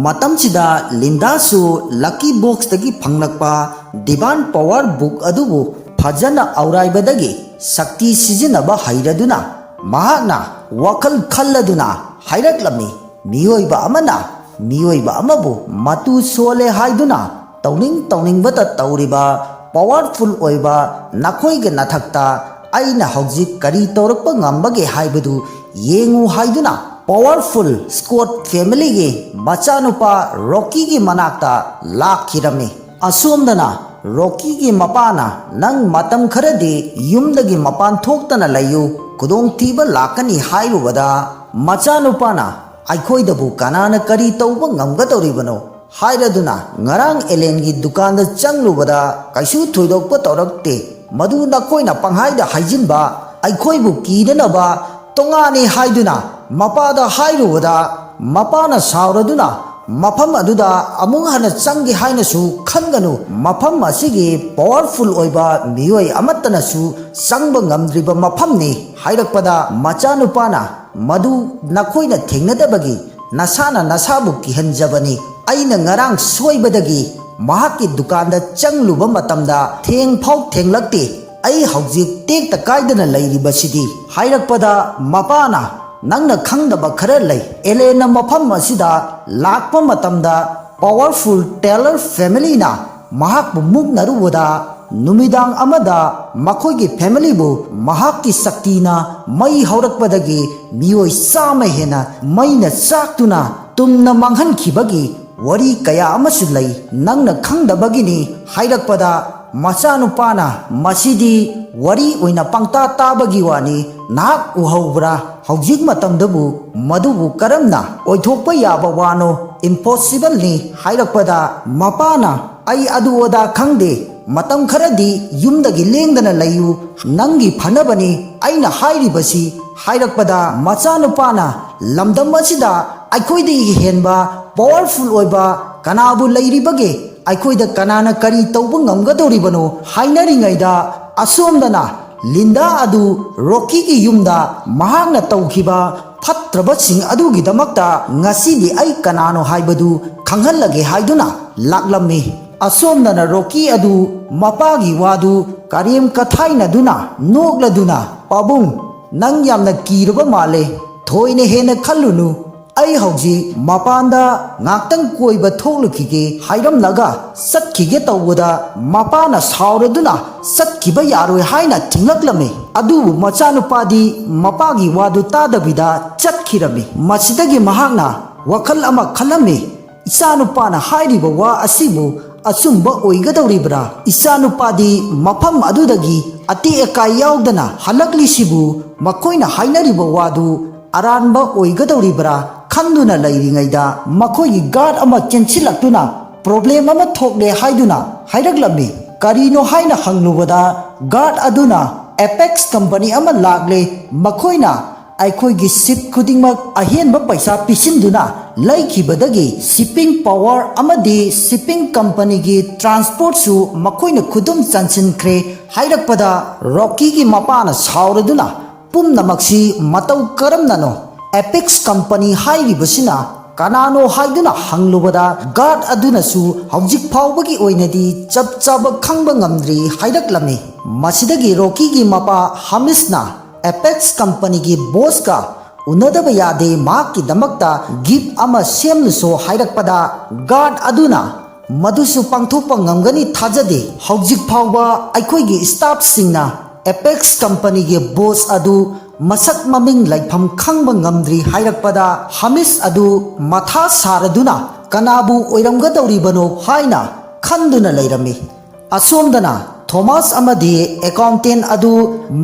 ꯃꯇꯝꯁꯤꯗ ꯂꯤꯟꯗꯥꯁꯨ ꯂꯛꯀꯤ ꯕꯣꯛꯁꯇꯒꯤ ꯐꯪꯂꯛꯄ ꯗꯤꯚꯥꯏꯟ ꯄꯋꯥꯔ ꯕꯨꯛ ꯑꯗꯨꯕꯨ ꯐꯖꯅ ꯑꯧꯔꯥꯏꯕꯗꯒꯤ ꯁꯛꯇꯤ ꯁꯤꯖꯤꯟꯅꯕ ꯍꯩꯔꯗꯨꯅ ꯃꯍꯥꯛꯅ ꯋꯥꯈꯜ ꯈꯜꯂꯗꯨꯅ ꯍꯥꯏꯔꯛꯂꯝꯃꯤ, ꯃꯤꯑꯣꯏꯕ ꯑꯃꯅ ꯃꯤꯑꯣꯏꯕ ꯑꯃꯕꯨ ꯃꯇꯨ ꯁꯣꯜꯂꯦ ꯍꯥꯏꯗꯨꯅ ꯇꯧꯅꯤꯡ ꯇꯧꯅꯤꯡꯕꯇ ꯇꯧꯔꯤꯕ ꯄꯋꯥꯔꯐꯨꯜ ꯑꯣꯏꯕ ꯅꯈꯣꯏꯒꯤ ꯅꯊꯛꯇ ꯑꯩꯅ ꯍꯧꯖꯤꯛ ꯀꯔꯤ ꯇꯧꯔꯛꯄ ꯉꯝꯕꯒꯦ ꯍꯥꯏꯕꯗꯨ ꯌꯦꯡꯉꯨ ꯍꯥꯏꯗꯨꯅ ꯄꯋꯥꯔꯐꯨꯜ ꯁ꯭ꯀꯣꯠ ꯐꯦꯃꯤꯂꯤꯒꯤ ꯃꯆꯥꯅꯨꯄꯥ ꯔꯣꯀꯤꯒꯤ ꯃꯅꯥꯛꯇ ꯂꯥꯛꯈꯤꯔꯝꯃꯤ꯫ ꯑꯁꯣꯝꯗꯅ ꯔꯣꯀꯤꯒꯤ ꯃꯄꯥꯅ ꯅꯪ ꯃꯇꯝ ꯈꯔꯗꯤ ꯌꯨꯝꯗꯒꯤ ꯃꯄꯥꯟ ꯊꯣꯛꯇꯅ ꯂꯩꯌꯨ, ꯈꯨꯗꯣꯡꯊꯤꯕ ꯂꯥꯛꯀꯅꯤ ꯍꯥꯏꯔꯨꯕꯗ ꯃꯆꯥꯅꯨꯄꯥꯅ ꯑꯩꯈꯣꯏꯗꯕꯨ ꯀꯅꯥꯅ ꯀꯔꯤ ꯇꯧꯕ ꯉꯝꯒꯗꯧꯔꯤꯕꯅꯣ ꯍꯥꯏꯔꯗꯨꯅ ꯉꯔꯥꯡ ꯑꯦꯂꯦꯟꯒꯤ ꯗꯨꯀꯥꯟꯗ ꯆꯪꯂꯨꯕꯗ ꯀꯩꯁꯨ ꯊꯣꯏꯗꯣꯛꯄ ꯇꯧꯔꯛꯇꯦ꯫ ꯃꯗꯨ ꯅꯈꯣꯏꯅ ꯄꯪꯍꯥꯏꯗ ꯍꯥꯏꯖꯤꯟꯕ, ꯑꯩꯈꯣꯏꯕꯨ ꯀꯤꯅꯅꯕ ꯇꯣꯉꯥꯟꯅꯤ ꯍꯥꯏꯗꯨꯅ ꯃꯄꯥꯗ ꯍꯥꯏꯔꯨꯕꯗ ꯃꯄꯥꯅ ꯁꯥꯎꯔꯗꯨꯅ ꯃꯐꯝ ꯑꯗꯨꯗ ꯑꯃꯨꯛ ꯍꯟꯅ ꯆꯪꯒꯦ ꯍꯥꯏꯅꯁꯨ ꯈꯟꯒꯅꯨ꯫ ꯃꯐꯝ ꯑꯁꯤꯒꯤ ꯄꯋꯥꯔꯐꯨꯜ ꯑꯣꯏꯕ ꯃꯤꯑꯣꯏ ꯑꯃꯠꯇꯅꯁꯨ ꯆꯪꯕ ꯉꯝꯗ꯭ꯔꯤꯕ ꯃꯐꯝꯅꯤ ꯍꯥꯏꯔꯛꯄꯗ ꯃꯆꯥꯅꯨꯄꯥꯅ ꯃꯗꯨ ꯅꯈꯣꯏꯅ ꯊꯦꯡꯅꯗꯕꯒꯤ ꯅꯁꯥꯅ ꯅꯁꯥꯕꯨ ꯀꯤꯍꯟꯖꯕꯅꯤ꯫ ꯑꯩꯅ ꯉꯔꯥꯡ ꯁꯣꯏꯕꯗꯒꯤ ꯃꯍꯥꯛꯀꯤ ꯗꯨꯀꯥꯟꯗ ꯆꯪꯂꯨꯕ ꯃꯇꯝꯗ ꯊꯦꯡ ꯐꯥꯎ ꯊꯦꯡꯂꯛꯇꯦ꯫ ꯑꯩ ꯍꯧꯖꯤꯛ ꯇꯦꯛꯇ ꯀꯥꯏꯗꯅ ꯂꯩꯔꯤꯕꯁꯤꯗꯤ ꯍꯥꯏꯔꯛꯄꯗ ꯃꯄꯥꯅ ꯅꯪꯅ ꯈꯪꯗꯕ ꯈꯔ ꯂꯩ꯫ ꯑꯦꯂꯦꯟꯅ ꯃꯐꯝ ꯑꯁꯤꯗ ꯂꯥꯛꯄ ꯃꯇꯝꯗ ꯄꯋꯥꯔꯐꯨꯜ ꯇꯦꯂꯔ ꯐꯦꯃꯤꯂꯤꯅ ꯃꯍꯥꯛꯄꯨ ꯃꯨꯛꯅꯔꯨꯕꯗ ꯅꯨꯃꯤꯗꯥꯡ ꯑꯃꯗ ꯃꯈꯣꯏꯒꯤ ꯐꯦꯃꯤꯂꯤꯕꯨ ꯃꯍꯥꯛꯀꯤ ꯁꯛꯇꯤꯅ ꯃꯩ ꯍꯧꯔꯛꯄꯗꯒꯤ ꯃꯤꯑꯣꯏ ꯆꯥꯝꯃ ꯍꯦꯟꯅ ꯃꯩꯅ ꯆꯥꯛꯇꯨꯅ ꯇꯨꯝꯅ ꯃꯥꯡꯍꯟꯈꯤꯕꯒꯤ ꯋꯥꯔꯤ ꯀꯌꯥ ꯑꯃꯁꯨ ꯂꯩ, ꯅꯪꯅ ꯈꯪꯗꯕꯒꯤꯅꯤ" ꯍꯥꯏꯔꯛꯄꯗ, ꯃꯆꯥꯅꯨꯄꯥꯅ, "ꯃꯁꯤꯗꯤ ꯋꯥꯔꯤ ꯑꯣꯏꯅ ꯄꯪꯇꯥ ꯇꯥꯕꯒꯤ ꯋꯥꯅꯤ, ꯅꯍꯥꯛ ꯎꯍꯧꯕ꯭ꯔꯥ? ꯍꯧꯖꯤꯛ ꯃꯇꯝꯗꯕꯨ ꯃꯗꯨꯕꯨ ꯀꯔꯝꯅ ꯑꯣꯏꯊꯣꯛꯄ ꯌꯥꯕ ꯋꯥꯅꯣ? ꯏꯝꯄꯣꯁꯤꯕꯜꯅꯤ" ꯍꯥꯏꯔꯛꯄꯗ, ꯃꯄꯥꯅ, "ꯑꯩ ꯑꯗꯨ ꯑꯗꯥ ꯈꯪꯗꯦ, ꯃꯇꯝ ꯈꯔꯗꯤ ꯌꯨꯝꯗꯒꯤ ꯂꯦꯡꯗꯅ ꯂꯩꯌꯨ, ꯅꯪꯒꯤ ꯐꯅꯕꯅꯤ ꯑꯩꯅ ꯍꯥꯏꯔꯤꯕꯁꯤ" ꯍꯥꯏꯔꯛꯄꯗ, ꯃꯆꯥꯅꯨꯄꯥꯅ, "ꯂꯝꯗꯝ ꯑꯁꯤꯗ ꯑꯩꯈꯣꯏꯗꯒꯤ ꯍꯦꯟꯕ ꯄꯥꯋꯔꯐꯨꯜ ꯑꯣꯏꯕ ꯀꯅꯥꯕꯨ ꯂꯩꯔꯤꯕꯒꯦ? ꯑꯩꯈꯣꯏꯗ ꯀꯅꯥꯅ ꯀꯔꯤ ꯇꯧꯕ ꯉꯝꯒꯗꯧꯔꯤꯕꯅꯣ?" ꯍꯥꯏꯅꯔꯤꯉꯩꯗ, ꯑꯁꯣꯝꯗꯅ ꯂꯤꯟꯗꯥ ꯑꯗꯨ ꯔꯣꯀꯤꯒꯤ ꯌꯨꯝꯗ ꯃꯍꯥꯛꯅ ꯇꯧꯈꯤꯕ ꯐꯠꯇ꯭ꯔꯕꯁꯤꯡ ꯑꯗꯨꯒꯤꯗꯃꯛꯇ ꯉꯁꯤꯗꯤ ꯑꯩ ꯀꯅꯥꯅꯣ ꯍꯥꯏꯕꯗꯨ ꯈꯪꯍꯜꯂꯒꯦ ꯍꯥꯏꯗꯨꯅ ꯂꯥꯛꯂꯝꯃꯤ꯫ ꯑꯁꯣꯝꯗꯅ ꯔꯣꯀꯤ ꯑꯗꯨ ꯃꯄꯥꯒꯤ ꯋꯥꯗꯨ ꯀꯔꯦꯝ ꯀꯊꯥꯏꯅꯗꯨꯅ ꯅꯣꯛꯂꯗꯨꯅ, "ꯄꯥꯕꯨꯡ, ꯅꯪ ꯌꯥꯝꯅ ꯀꯤꯔꯕ ꯃꯥꯜꯂꯦ꯫ ꯊꯣꯏꯅ ꯍꯦꯟꯅ ꯈꯜꯂꯨꯅꯨ꯫ ꯑꯩ ꯍꯧꯖꯤꯛ ꯃꯄꯥꯟꯗ ꯉꯥꯛꯇꯪ ꯀꯣꯏꯕ ꯊꯣꯛꯂꯨꯈꯤꯒꯦ" ꯍꯥꯏꯔꯝꯂꯒ ꯆꯠꯈꯤꯒꯦ ꯇꯧꯕꯗ, ꯃꯄꯥꯅ ꯁꯥꯎꯔꯗꯨꯅ ꯆꯠꯈꯤꯕ ꯌꯥꯔꯣꯏ ꯍꯥꯏꯅ ꯊꯤꯡꯂꯛꯂꯝꯃꯤ꯫ ꯑꯗꯨꯕꯨ ꯃꯆꯥꯅꯨꯄꯥꯗꯤ ꯃꯄꯥꯒꯤ ꯋꯥꯗꯨ ꯇꯥꯗꯕꯤꯗ ꯆꯠꯈꯤꯔꯝꯃꯤ꯫ ꯃꯁꯤꯗꯒꯤ ꯃꯍꯥꯛꯅ ꯋꯥꯈꯜ ꯑꯃ ꯈꯜꯂꯝꯃꯤ, "ꯏꯆꯥꯅꯨꯄꯥꯅ ꯍꯥꯏꯔꯤꯕ ꯋꯥ ꯑꯁꯤꯕꯨ ꯑꯆꯨꯝꯕ ꯑꯣꯏꯒꯗꯧꯔꯤꯕ꯭ꯔꯥ? ꯏꯆꯥꯅꯨꯄꯥꯗꯤ ꯃꯐꯝ ꯑꯗꯨꯗꯒꯤ ꯑꯇꯦꯛ ꯑꯀꯥꯏ ꯌꯥꯎꯗꯅ ꯍꯜꯂꯛꯂꯤꯁꯤꯕꯨ ꯃꯈꯣꯏꯅ ꯍꯥꯏꯅꯔꯤꯕ ꯋꯥꯗꯨ ꯑꯔꯥꯟꯕ ꯑꯣꯏꯒꯗꯧꯔꯤꯕ꯭ꯔꯥ?" ꯈꯟꯗꯨꯅ ꯂꯩꯔꯤꯉꯩꯗ, ꯃꯈꯣꯏꯒꯤ ꯒꯥꯔꯗ ꯑꯃ ꯆꯦꯟꯁꯤꯜꯂꯛꯇꯨꯅ ꯄ꯭ꯔꯣꯕ꯭ꯂꯦꯝ ꯑꯃ ꯊꯣꯛꯂꯦ ꯍꯥꯏꯗꯨꯅ ꯍꯥꯏꯔꯛꯂꯝꯃꯤ꯫ ꯀꯔꯤꯅꯣ ꯍꯥꯏꯅ ꯍꯪꯂꯨꯕꯗ, ꯒꯥꯔꯗ ꯑꯗꯨꯅ, "ꯑꯦꯄꯦꯛꯁ ꯀꯝꯄꯅꯤ ꯑꯃ ꯂꯥꯛꯂꯦ, ꯃꯈꯣꯏꯅ ꯑꯩꯈꯣꯏꯒꯤ ꯁꯤꯞ ꯈꯨꯗꯤꯡꯃꯛ ꯑꯍꯦꯟꯕ ꯄꯩꯁꯥ ꯄꯤꯁꯤꯟꯗꯨꯅ ꯂꯩꯈꯤꯕꯗꯒꯤ ꯁꯤꯞꯄꯤꯡ ꯄꯥꯋꯔ ꯑꯃꯗꯤ ꯁꯤꯞꯄꯤꯡ ꯀꯝꯄꯅꯤꯒꯤ ꯇ꯭ꯔꯥꯟꯁꯄꯣꯔꯠꯁꯨ ꯃꯈꯣꯏꯅ ꯈꯨꯗꯨꯝ ꯆꯟꯁꯤꯟꯈ꯭ꯔꯦ" ꯍꯥꯏꯔꯛꯄꯗ, ꯔꯣꯀꯤꯒꯤ ꯃꯄꯥꯅ ꯁꯥꯎꯔꯗꯨꯅ, "ꯄꯨꯝꯅꯃꯛꯁꯤ ꯃꯇꯧ ꯀꯔꯝꯅꯅꯣ? ꯑꯦꯄꯦꯛꯁ ꯀꯝꯄꯅꯤ ꯍꯥꯏꯔꯤꯕꯁꯤꯅ ꯀꯅꯥꯅꯣ?" ꯍꯥꯏꯗꯨꯅ ꯍꯪꯂꯨꯕꯗ, ꯒꯥꯔꯗ ꯑꯗꯨꯅꯁꯨ ꯍꯧꯖꯤꯛ ꯐꯥꯎꯕꯒꯤ ꯑꯣꯏꯅꯗꯤ ꯆꯞ ꯆꯥꯕ ꯈꯪꯕ ꯉꯝꯗ꯭ꯔꯤ ꯍꯥꯏꯔꯛꯂꯝꯃꯤ꯫ ꯃꯁꯤꯗꯒꯤ ꯔꯣꯀꯤꯒꯤ ꯃꯄꯥ ꯍꯥꯃꯤꯁꯅ ꯑꯦꯄꯦꯛꯁ ꯀꯝꯄꯅꯤꯒꯤ ꯕꯣꯁꯀ ꯎꯅꯗꯕ ꯌꯥꯗꯦ, ꯃꯍꯥꯛꯀꯤꯗꯃꯛꯇ ꯒꯤꯐ ꯑꯃ ꯁꯦꯝꯂꯨꯁꯣ ꯍꯥꯏꯔꯛꯄꯗ, ꯒꯥꯔꯗ ꯑꯗꯨꯅ, "ꯃꯗꯨꯁꯨ ꯄꯥꯡꯊꯣꯛꯄ ꯉꯝꯒꯅꯤ ꯊꯥꯖꯗꯦ꯫ ꯍꯧꯖꯤꯛ ꯐꯥꯎꯕ ꯑꯩꯈꯣꯏꯒꯤ ꯁ꯭ꯇꯥꯐꯁꯤꯡꯅ ꯑꯦꯄꯦꯛꯁ ꯀꯝꯄꯅꯤꯒꯤ ꯕꯣꯁ ꯑꯗꯨ ꯃꯁꯛ ꯃꯃꯤꯡ ꯂꯩꯐꯝ ꯈꯪꯕ ꯉꯝꯗ꯭ꯔꯤ" ꯍꯥꯏꯔꯛꯄꯗ, ꯍꯥꯃꯤꯁ ꯑꯗꯨ ꯃꯊꯥ ꯁꯥꯔꯗꯨꯅ ꯀꯅꯥꯕꯨ ꯑꯣꯏꯔꯝꯒꯗꯧꯔꯤꯕꯅꯣ ꯍꯥꯏꯅ ꯈꯟꯗꯨꯅ ꯂꯩꯔꯝꯃꯤ꯫ ꯑꯁꯣꯝꯗꯅ ꯊꯣꯃꯥꯁ ꯑꯃꯗꯤ ꯑꯦꯀꯥꯎꯟꯇꯦꯟ ꯑꯗꯨ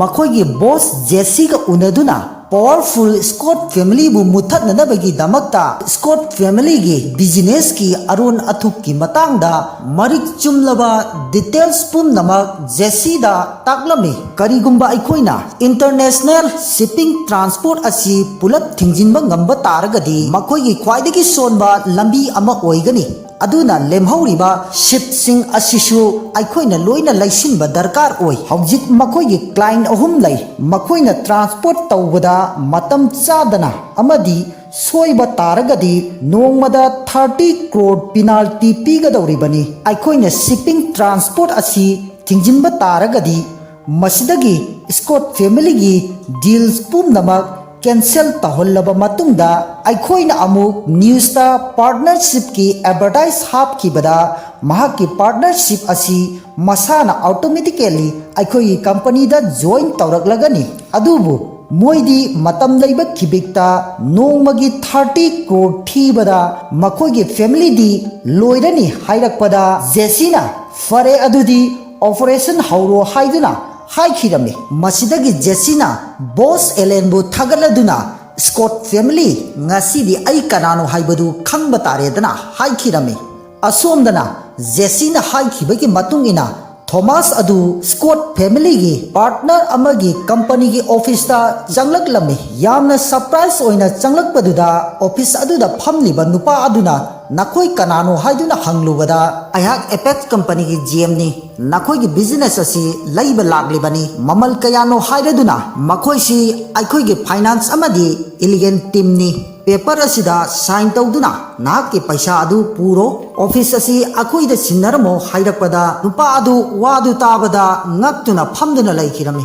ꯃꯈꯣꯏꯒꯤ ꯕꯣꯁ ꯖꯦꯁꯤꯒ ꯎꯅꯗꯨꯅ ꯄꯥꯋꯔꯐꯨꯜ ꯁ꯭ꯀꯣꯠ ꯐꯦꯃꯤꯂꯤꯕꯨ ꯃꯨꯠꯊꯠꯅꯅꯕꯒꯤꯗꯃꯛꯇ ꯁ꯭ꯀꯣꯠ ꯐꯦꯃꯤꯂꯤꯒꯤ ꯕꯤꯖꯤꯅꯦꯁꯀꯤ ꯑꯔꯣꯟ ꯑꯊꯨꯞꯀꯤ ꯃꯇꯥꯡꯗ ꯃꯔꯤꯛ ꯆꯨꯝꯂꯕ ꯗꯤꯇꯦꯜꯁ ꯄꯨꯝꯅꯃꯛ ꯖꯦꯁꯤꯗ ꯇꯥꯛꯂꯝꯃꯤ꯫ ꯀꯔꯤꯒꯨꯝꯕ ꯑꯩꯈꯣꯏꯅ ꯏꯟꯇꯔꯅꯦꯁꯅꯦꯜ ꯁꯤꯞꯄꯤꯡ ꯇ꯭ꯔꯥꯟꯁꯄꯣꯔꯠ ꯑꯁꯤ ꯄꯨꯂꯞ ꯊꯤꯡꯖꯤꯟꯕ ꯉꯝꯕ ꯇꯥꯔꯒꯗꯤ, ꯃꯈꯣꯏꯒꯤ ꯈ꯭ꯋꯥꯏꯗꯒꯤ ꯁꯣꯟꯕ ꯂꯝꯕꯤ ꯑꯃ ꯑꯣꯏꯒꯅꯤ꯫ ꯑꯗꯨꯅ ꯂꯦꯝꯍꯧꯔꯤꯕ ꯁꯤꯞꯁꯤꯡ ꯑꯁꯤꯁꯨ ꯑꯩꯈꯣꯏꯅ ꯂꯣꯏꯅ ꯂꯩꯁꯤꯟꯕ ꯗꯔꯀꯥꯔ ꯑꯣꯏ꯫ ꯍꯧꯖꯤꯛ ꯃꯈꯣꯏꯒꯤ ꯀ꯭ꯂꯥꯏꯟ ꯑꯍꯨꯝ ꯂꯩ꯫ ꯃꯈꯣꯏꯅ ꯇ꯭ꯔꯥꯟꯁꯄꯣꯔꯠ ꯇꯧꯕꯗ ꯃꯇꯝ ꯆꯥꯗꯅ ꯑꯃꯗꯤ ꯁꯣꯏꯕ ꯇꯥꯔꯒꯗꯤ ꯅꯣꯡꯃꯗ ꯊꯥꯔꯇꯤ ꯀ꯭ꯔꯣꯔ ꯄꯤꯅꯥꯜꯇꯤ ꯄꯤꯒꯗꯧꯔꯤꯕꯅꯤ꯫ ꯑꯩꯈꯣꯏꯅ ꯁꯤꯞꯄꯤꯡ ꯇ꯭ꯔꯥꯟꯁꯄꯣꯔꯠ ꯑꯁꯤ ꯊꯤꯡꯖꯤꯟꯕ ꯇꯥꯔꯒꯗꯤ, ꯃꯁꯤꯗꯒꯤ ꯁ꯭ꯀꯣꯠ ꯐꯦꯃꯤꯂꯤꯒꯤ ꯗꯤꯜꯁ ꯄꯨꯝꯅꯃꯛ ꯀꯦꯟꯁꯦꯜ ꯇꯧꯍꯜꯂꯕ ꯃꯇꯨꯡꯗ, ꯑꯩꯈꯣꯏꯅ ꯑꯃꯨꯛ ꯅ꯭ꯌꯨꯁꯇ ꯄꯥꯔꯠꯅꯔꯁꯤꯞꯀꯤ ꯑꯦꯗꯚꯔꯇꯥꯏꯖ ꯍꯥꯞꯈꯤꯕꯗ, ꯃꯍꯥꯛꯀꯤ ꯄꯥꯔꯠꯅꯔꯁꯤꯞ ꯑꯁꯤ ꯃꯁꯥꯅ ꯑꯣꯇꯣꯃꯦꯇꯤꯀꯦꯜꯂꯤ ꯑꯩꯈꯣꯏꯒꯤ ꯀꯝꯄꯅꯤꯗ ꯖꯣꯏꯟ ꯇꯧꯔꯛꯂꯒꯅꯤ꯫ ꯑꯗꯨꯕꯨ ꯃꯣꯏꯗꯤ ꯃꯇꯝ ꯂꯩꯕ ꯈꯤꯕꯤꯛꯇ ꯅꯣꯡꯃꯒꯤ ꯊꯥꯔꯇꯤ ꯀ꯭ꯔꯣꯔ ꯊꯤꯕꯗ ꯃꯈꯣꯏꯒꯤ ꯐꯦꯃꯤꯂꯤꯗꯤ ꯂꯣꯏꯔꯅꯤ ꯍꯥꯏꯔꯛꯄꯗ, ꯖꯦꯁꯤꯅ, "ꯐꯔꯦ, ꯑꯗꯨꯗꯤ ꯑꯣꯄꯔꯦꯁꯟ ꯍꯧꯔꯣ" ꯍꯥꯏꯗꯨꯅ ꯍꯥꯏꯈꯤꯔꯝꯃꯤ꯫ ꯃꯁꯤꯗꯒꯤ ꯖꯦꯁꯤꯅ ꯕꯣꯁ ꯑꯦꯂꯦꯟꯕꯨ ꯊꯥꯒꯠꯂꯗꯨꯅ, "ꯁ꯭ꯀꯣꯠ ꯐꯦꯃꯤꯂꯤ, ꯉꯁꯤꯗꯤ ꯑꯩ ꯀꯅꯥꯅꯣ ꯍꯥꯏꯕꯗꯨ ꯈꯪꯕ ꯇꯥꯔꯦꯗꯅ" ꯍꯥꯏꯈꯤꯔꯝꯃꯤ꯫ ꯑꯁꯣꯝꯗꯅ ꯖꯦꯁꯤꯅ ꯍꯥꯏꯈꯤꯕꯒꯤ ꯃꯇꯨꯡ ꯏꯟꯅ ꯊꯣꯃꯥꯁ ꯑꯗꯨ ꯁ꯭ꯀꯣꯠ ꯐꯦꯃꯤꯂꯤꯒꯤ ꯄꯥꯔꯠꯅꯔ ꯑꯃꯒꯤ ꯀꯝꯄꯅꯤꯒꯤ ꯑꯣꯐꯤꯁꯇ ꯆꯪꯂꯛꯂꯝꯃꯤ꯫ ꯌꯥꯝꯅ ꯁꯔꯄ꯭ꯔꯥꯏꯖ ꯑꯣꯏꯅ ꯆꯪꯂꯛꯄꯗꯨꯗ, ꯑꯣꯐꯤꯁ ꯑꯗꯨꯗ ꯐꯝꯂꯤꯕ ꯅꯨꯄꯥ ꯑꯗꯨꯅ, "ꯅꯈꯣꯏ ꯀꯅꯥꯅꯣ?" ꯍꯥꯏꯗꯨꯅ ꯍꯪꯂꯨꯕꯗ, "ꯑꯩꯍꯥꯛ ꯑꯦꯄꯦꯛꯁ ꯀꯝꯄꯅꯤꯒꯤ ꯖꯤ ꯑꯦꯝꯅꯤ꯫ ꯅꯈꯣꯏꯒꯤ ꯕꯤꯖꯤꯅꯦꯁ ꯑꯁꯤ ꯂꯩꯕ ꯂꯥꯛꯂꯤꯕꯅꯤ꯫ ꯃꯃꯜ ꯀꯌꯥꯅꯣ?" ꯍꯥꯏꯔꯗꯨꯅ, "ꯃꯈꯣꯏꯁꯤ ꯑꯩꯈꯣꯏꯒꯤ ꯐꯥꯏꯅꯥꯟꯁ ꯑꯃꯗꯤ ꯏꯂꯤꯒꯦꯟ ꯇꯤꯝꯅꯤ꯫ ꯄꯦꯄꯔ ꯑꯁꯤꯗ ꯁꯥꯏꯟ ꯇꯧꯗꯨꯅ ꯅꯍꯥꯛꯀꯤ ꯄꯩꯁꯥ ꯑꯗꯨ ꯄꯨꯔꯣ꯫ ꯑꯣꯐꯤꯁ ꯑꯁꯤ ꯑꯩꯈꯣꯏꯗ ꯁꯤꯟꯅꯔꯝꯃꯣ" ꯍꯥꯏꯔꯛꯄꯗ, ꯅꯨꯄꯥ ꯑꯗꯨ ꯋꯥꯗꯨ ꯇꯥꯕꯗ ꯉꯛꯇꯨꯅ ꯐꯝꯗꯨꯅ ꯂꯩꯈꯤꯔꯝꯃꯤ꯫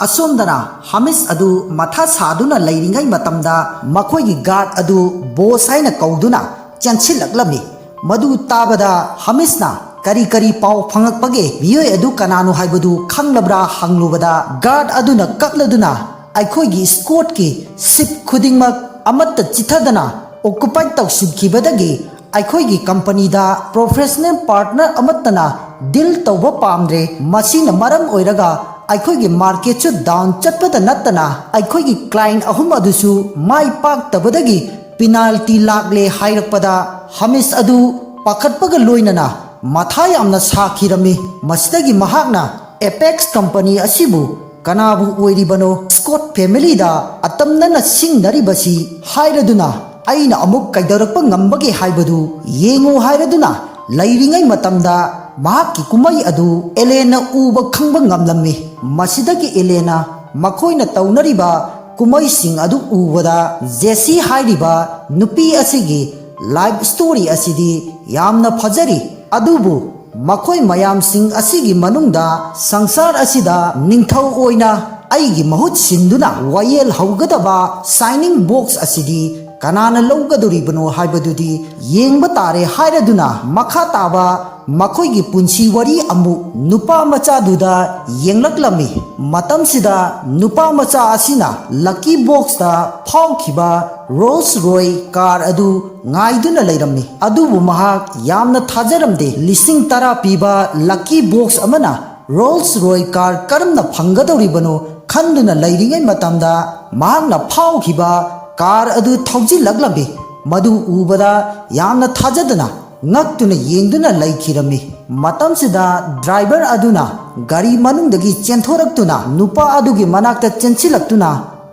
ꯑꯁꯣꯝꯗꯅ ꯍꯥꯃꯤꯁ ꯑꯗꯨ ꯃꯊꯥ ꯁꯥꯗꯨꯅ ꯂꯩꯔꯤꯉꯩ ꯃꯇꯝꯗ, ꯃꯈꯣꯏꯒꯤ ꯒꯥꯔꯗ ꯑꯗꯨ ꯕꯣꯁ ꯍꯥꯏꯅ ꯀꯧꯗꯨꯅ ꯆꯦꯟꯁꯤꯜꯂꯛꯂꯝꯃꯤ꯫ ꯃꯗꯨ ꯇꯥꯕꯗ ꯍꯥꯃꯤꯁꯅ, "ꯀꯔꯤ ꯀꯔꯤ ꯄꯥꯎ ꯐꯪꯂꯛꯄꯒꯦ? ꯃꯤꯑꯣꯏ ꯑꯗꯨ ꯀꯅꯥꯅꯣ ꯍꯥꯏꯕꯗꯨ ꯈꯪꯂꯕ꯭ꯔꯥ?" ꯍꯪꯂꯨꯕꯗ, ꯒꯥꯔꯗ ꯑꯗꯨꯅ ꯀꯞꯂꯗꯨꯅ, "ꯑꯩꯈꯣꯏꯒꯤ ꯁ꯭ꯀꯣꯠꯀꯤ ꯁꯤꯞ ꯈꯨꯗꯤꯡꯃꯛ ꯑꯃꯠꯇ ꯆꯤꯊꯗꯅ ꯑꯣꯀꯨꯄꯥꯏ ꯇꯧꯁꯤꯟꯈꯤꯕꯗꯒꯤ ꯑꯩꯈꯣꯏꯒꯤ ꯀꯝꯄꯅꯤꯗ ꯄ꯭ꯔꯣꯐꯦꯁꯅꯦꯜ ꯄꯥꯔꯠꯅꯔ ꯑꯃꯠꯇꯅ ꯗꯤꯜ ꯇꯧꯕ ꯄꯥꯝꯗ꯭ꯔꯦ꯫ ꯃꯁꯤꯅ ꯃꯔꯝ ꯑꯣꯏꯔꯒ ꯑꯩꯈꯣꯏꯒꯤ ꯃꯥꯔꯀꯦꯠꯁꯨ ꯗꯥꯎꯟ ꯆꯠꯄꯗ ꯅꯠꯇꯅ ꯑꯩꯈꯣꯏꯒꯤ ꯀ꯭ꯂꯥꯏꯟ ꯑꯍꯨꯝ ꯑꯗꯨꯁꯨ ꯃꯥꯏ ꯄꯥꯛꯇꯕꯗꯒꯤ ꯄꯤꯅꯥꯜꯇꯤ ꯂꯥꯛꯂꯦ ꯍꯥꯏꯔꯛꯄꯗ ꯍꯃꯤꯁ ꯑꯗꯨ ꯄꯥꯈꯠꯄꯒ ꯂꯣꯏꯅꯅ ꯃꯊꯥ ꯌꯥꯝꯅ ꯁꯥꯈꯤꯔꯝꯃꯤ꯫ ꯃꯁꯤꯗꯒꯤ ꯃꯍꯥꯛꯅ ꯑꯦꯄꯦꯛꯁ ꯀꯝꯄꯅꯤ ꯑꯁꯤꯕꯨ ꯀꯅꯥꯕꯨ ꯑꯣꯏꯔꯤꯕꯅꯣ? ꯁ꯭ꯀꯣꯠ ꯐꯦꯃꯤꯂꯤꯗ ꯑꯇꯝꯅꯅ ꯁꯤꯡꯅꯔꯤꯕꯁꯤ ꯍꯥꯏꯔꯗꯨꯅ ꯑꯩꯅ ꯑꯃꯨꯛ ꯀꯩꯗꯧꯔꯛꯄ ꯉꯝꯕꯒꯦ ꯍꯥꯏꯕꯗꯨ ꯌꯦꯡꯉꯨ ꯍꯥꯏꯔꯗꯨꯅ ꯂꯩꯔꯤꯉꯩ ꯃꯇꯝꯗ ꯃꯍꯥꯛꯀꯤ ꯀꯨꯝꯍꯩ ꯑꯗꯨ ꯑꯦꯂꯦꯟꯅ ꯎꯕ ꯈꯪꯕ ꯉꯝꯂꯝꯃꯤ꯫ ꯃꯁꯤꯗꯒꯤ ꯑꯦꯂꯦꯟꯅ ꯃꯈꯣꯏꯅ ꯇꯧꯅꯔꯤꯕ ꯀꯨꯝꯍꯩꯁꯤꯡ ꯑꯗꯨ ꯎꯕꯗ ꯖꯦꯁꯤ ꯍꯥꯏꯔꯤꯕ ꯅꯨꯄꯤ ꯑꯁꯤꯒꯤ ꯂꯥꯏꯐ ꯁ꯭ꯇꯣꯔꯤ ꯑꯁꯤꯗꯤ ꯌꯥꯝꯅ ꯐꯖꯔꯤ, ꯑꯗꯨꯕꯨ ꯃꯈꯣꯏ ꯃꯌꯥꯝꯁꯤꯡ ꯑꯁꯤꯒꯤ ꯃꯅꯨꯡꯗ ꯁꯪꯁꯥꯔ ꯑꯁꯤꯗ ꯅꯤꯡꯊꯧ ꯑꯣꯏꯅ ꯑꯩꯒꯤ ꯃꯍꯨꯠ ꯁꯤꯟꯗꯨꯅ ꯋꯥꯌꯦꯜ ꯍꯧꯒꯗꯕ ꯁꯥꯏꯅꯤꯡ ꯕꯣꯛꯁ ꯑꯁꯤꯗꯤ ꯀꯅꯥꯅ ꯂꯧꯒꯗꯧꯔꯤꯕꯅꯣ ꯍꯥꯏꯕꯗꯨꯗꯤ ꯌꯦꯡꯕ ꯇꯥꯔꯦ ꯍꯥꯏꯔꯗꯨꯅ ꯃꯈꯥ ꯇꯥꯕ ꯃꯈꯣꯏꯒꯤ ꯄꯨꯟꯁꯤ ꯋꯥꯔꯤ ꯑꯃꯨꯛ ꯅꯨꯄꯥ ꯃꯆꯥꯗꯨꯗ ꯌꯦꯡꯂꯛꯂꯝꯃꯤ꯫ ꯃꯇꯝꯁꯤꯗ ꯅꯨꯄꯥ ꯃꯆꯥ ꯑꯁꯤꯅ ꯂꯛꯀꯤ ꯕꯣꯛꯁꯇ ꯐꯥꯎꯈꯤꯕ ꯔꯣꯜꯁ ꯔꯣꯏ ꯀꯥꯔ ꯑꯗꯨ ꯉꯥꯏꯗꯨꯅ ꯂꯩꯔꯝꯃꯤ꯫ ꯑꯗꯨꯕꯨ ꯃꯍꯥꯛ ꯌꯥꯝꯅ ꯊꯥꯖꯔꯝꯗꯦ꯫ ꯂꯤꯁꯤꯡ ꯇꯔꯥ ꯄꯤꯕ ꯂꯛꯀꯤ ꯕꯣꯛꯁ ꯑꯃꯅ ꯔꯣꯜꯁ ꯔꯣꯏ ꯀꯥꯔ ꯀꯔꯝꯅ ꯐꯪꯒꯗꯧꯔꯤꯕꯅꯣ ꯈꯟꯗꯨꯅ ꯂꯩꯔꯤꯉꯩ ꯃꯇꯝꯗ ꯃꯍꯥꯛꯅ ꯐꯥꯎꯈꯤꯕ ꯀꯥꯔ ꯑꯗꯨ ꯊꯧꯖꯤꯜꯂꯛꯂꯝꯃꯤ꯫ ꯃꯗꯨ ꯎꯕꯗ ꯌꯥꯝꯅ ꯊꯥꯖꯗꯅ ꯉꯛꯇꯨꯅ ꯌꯦꯡꯗꯨꯅ ꯂꯩꯈꯤꯔꯝꯃꯤ꯫ ꯃꯇꯝꯁꯤꯗ ꯗ꯭ꯔꯥꯏꯚꯔ ꯑꯗꯨꯅ ꯒꯥꯔꯤ ꯃꯅꯨꯡꯗꯒꯤ ꯆꯦꯟꯊꯣꯔꯛꯇꯨꯅ ꯅꯨꯄꯥ ꯑꯗꯨꯒꯤ ꯃꯅꯥꯛꯇ ꯆꯦꯟꯁꯤꯜꯂꯛꯇꯨꯅ,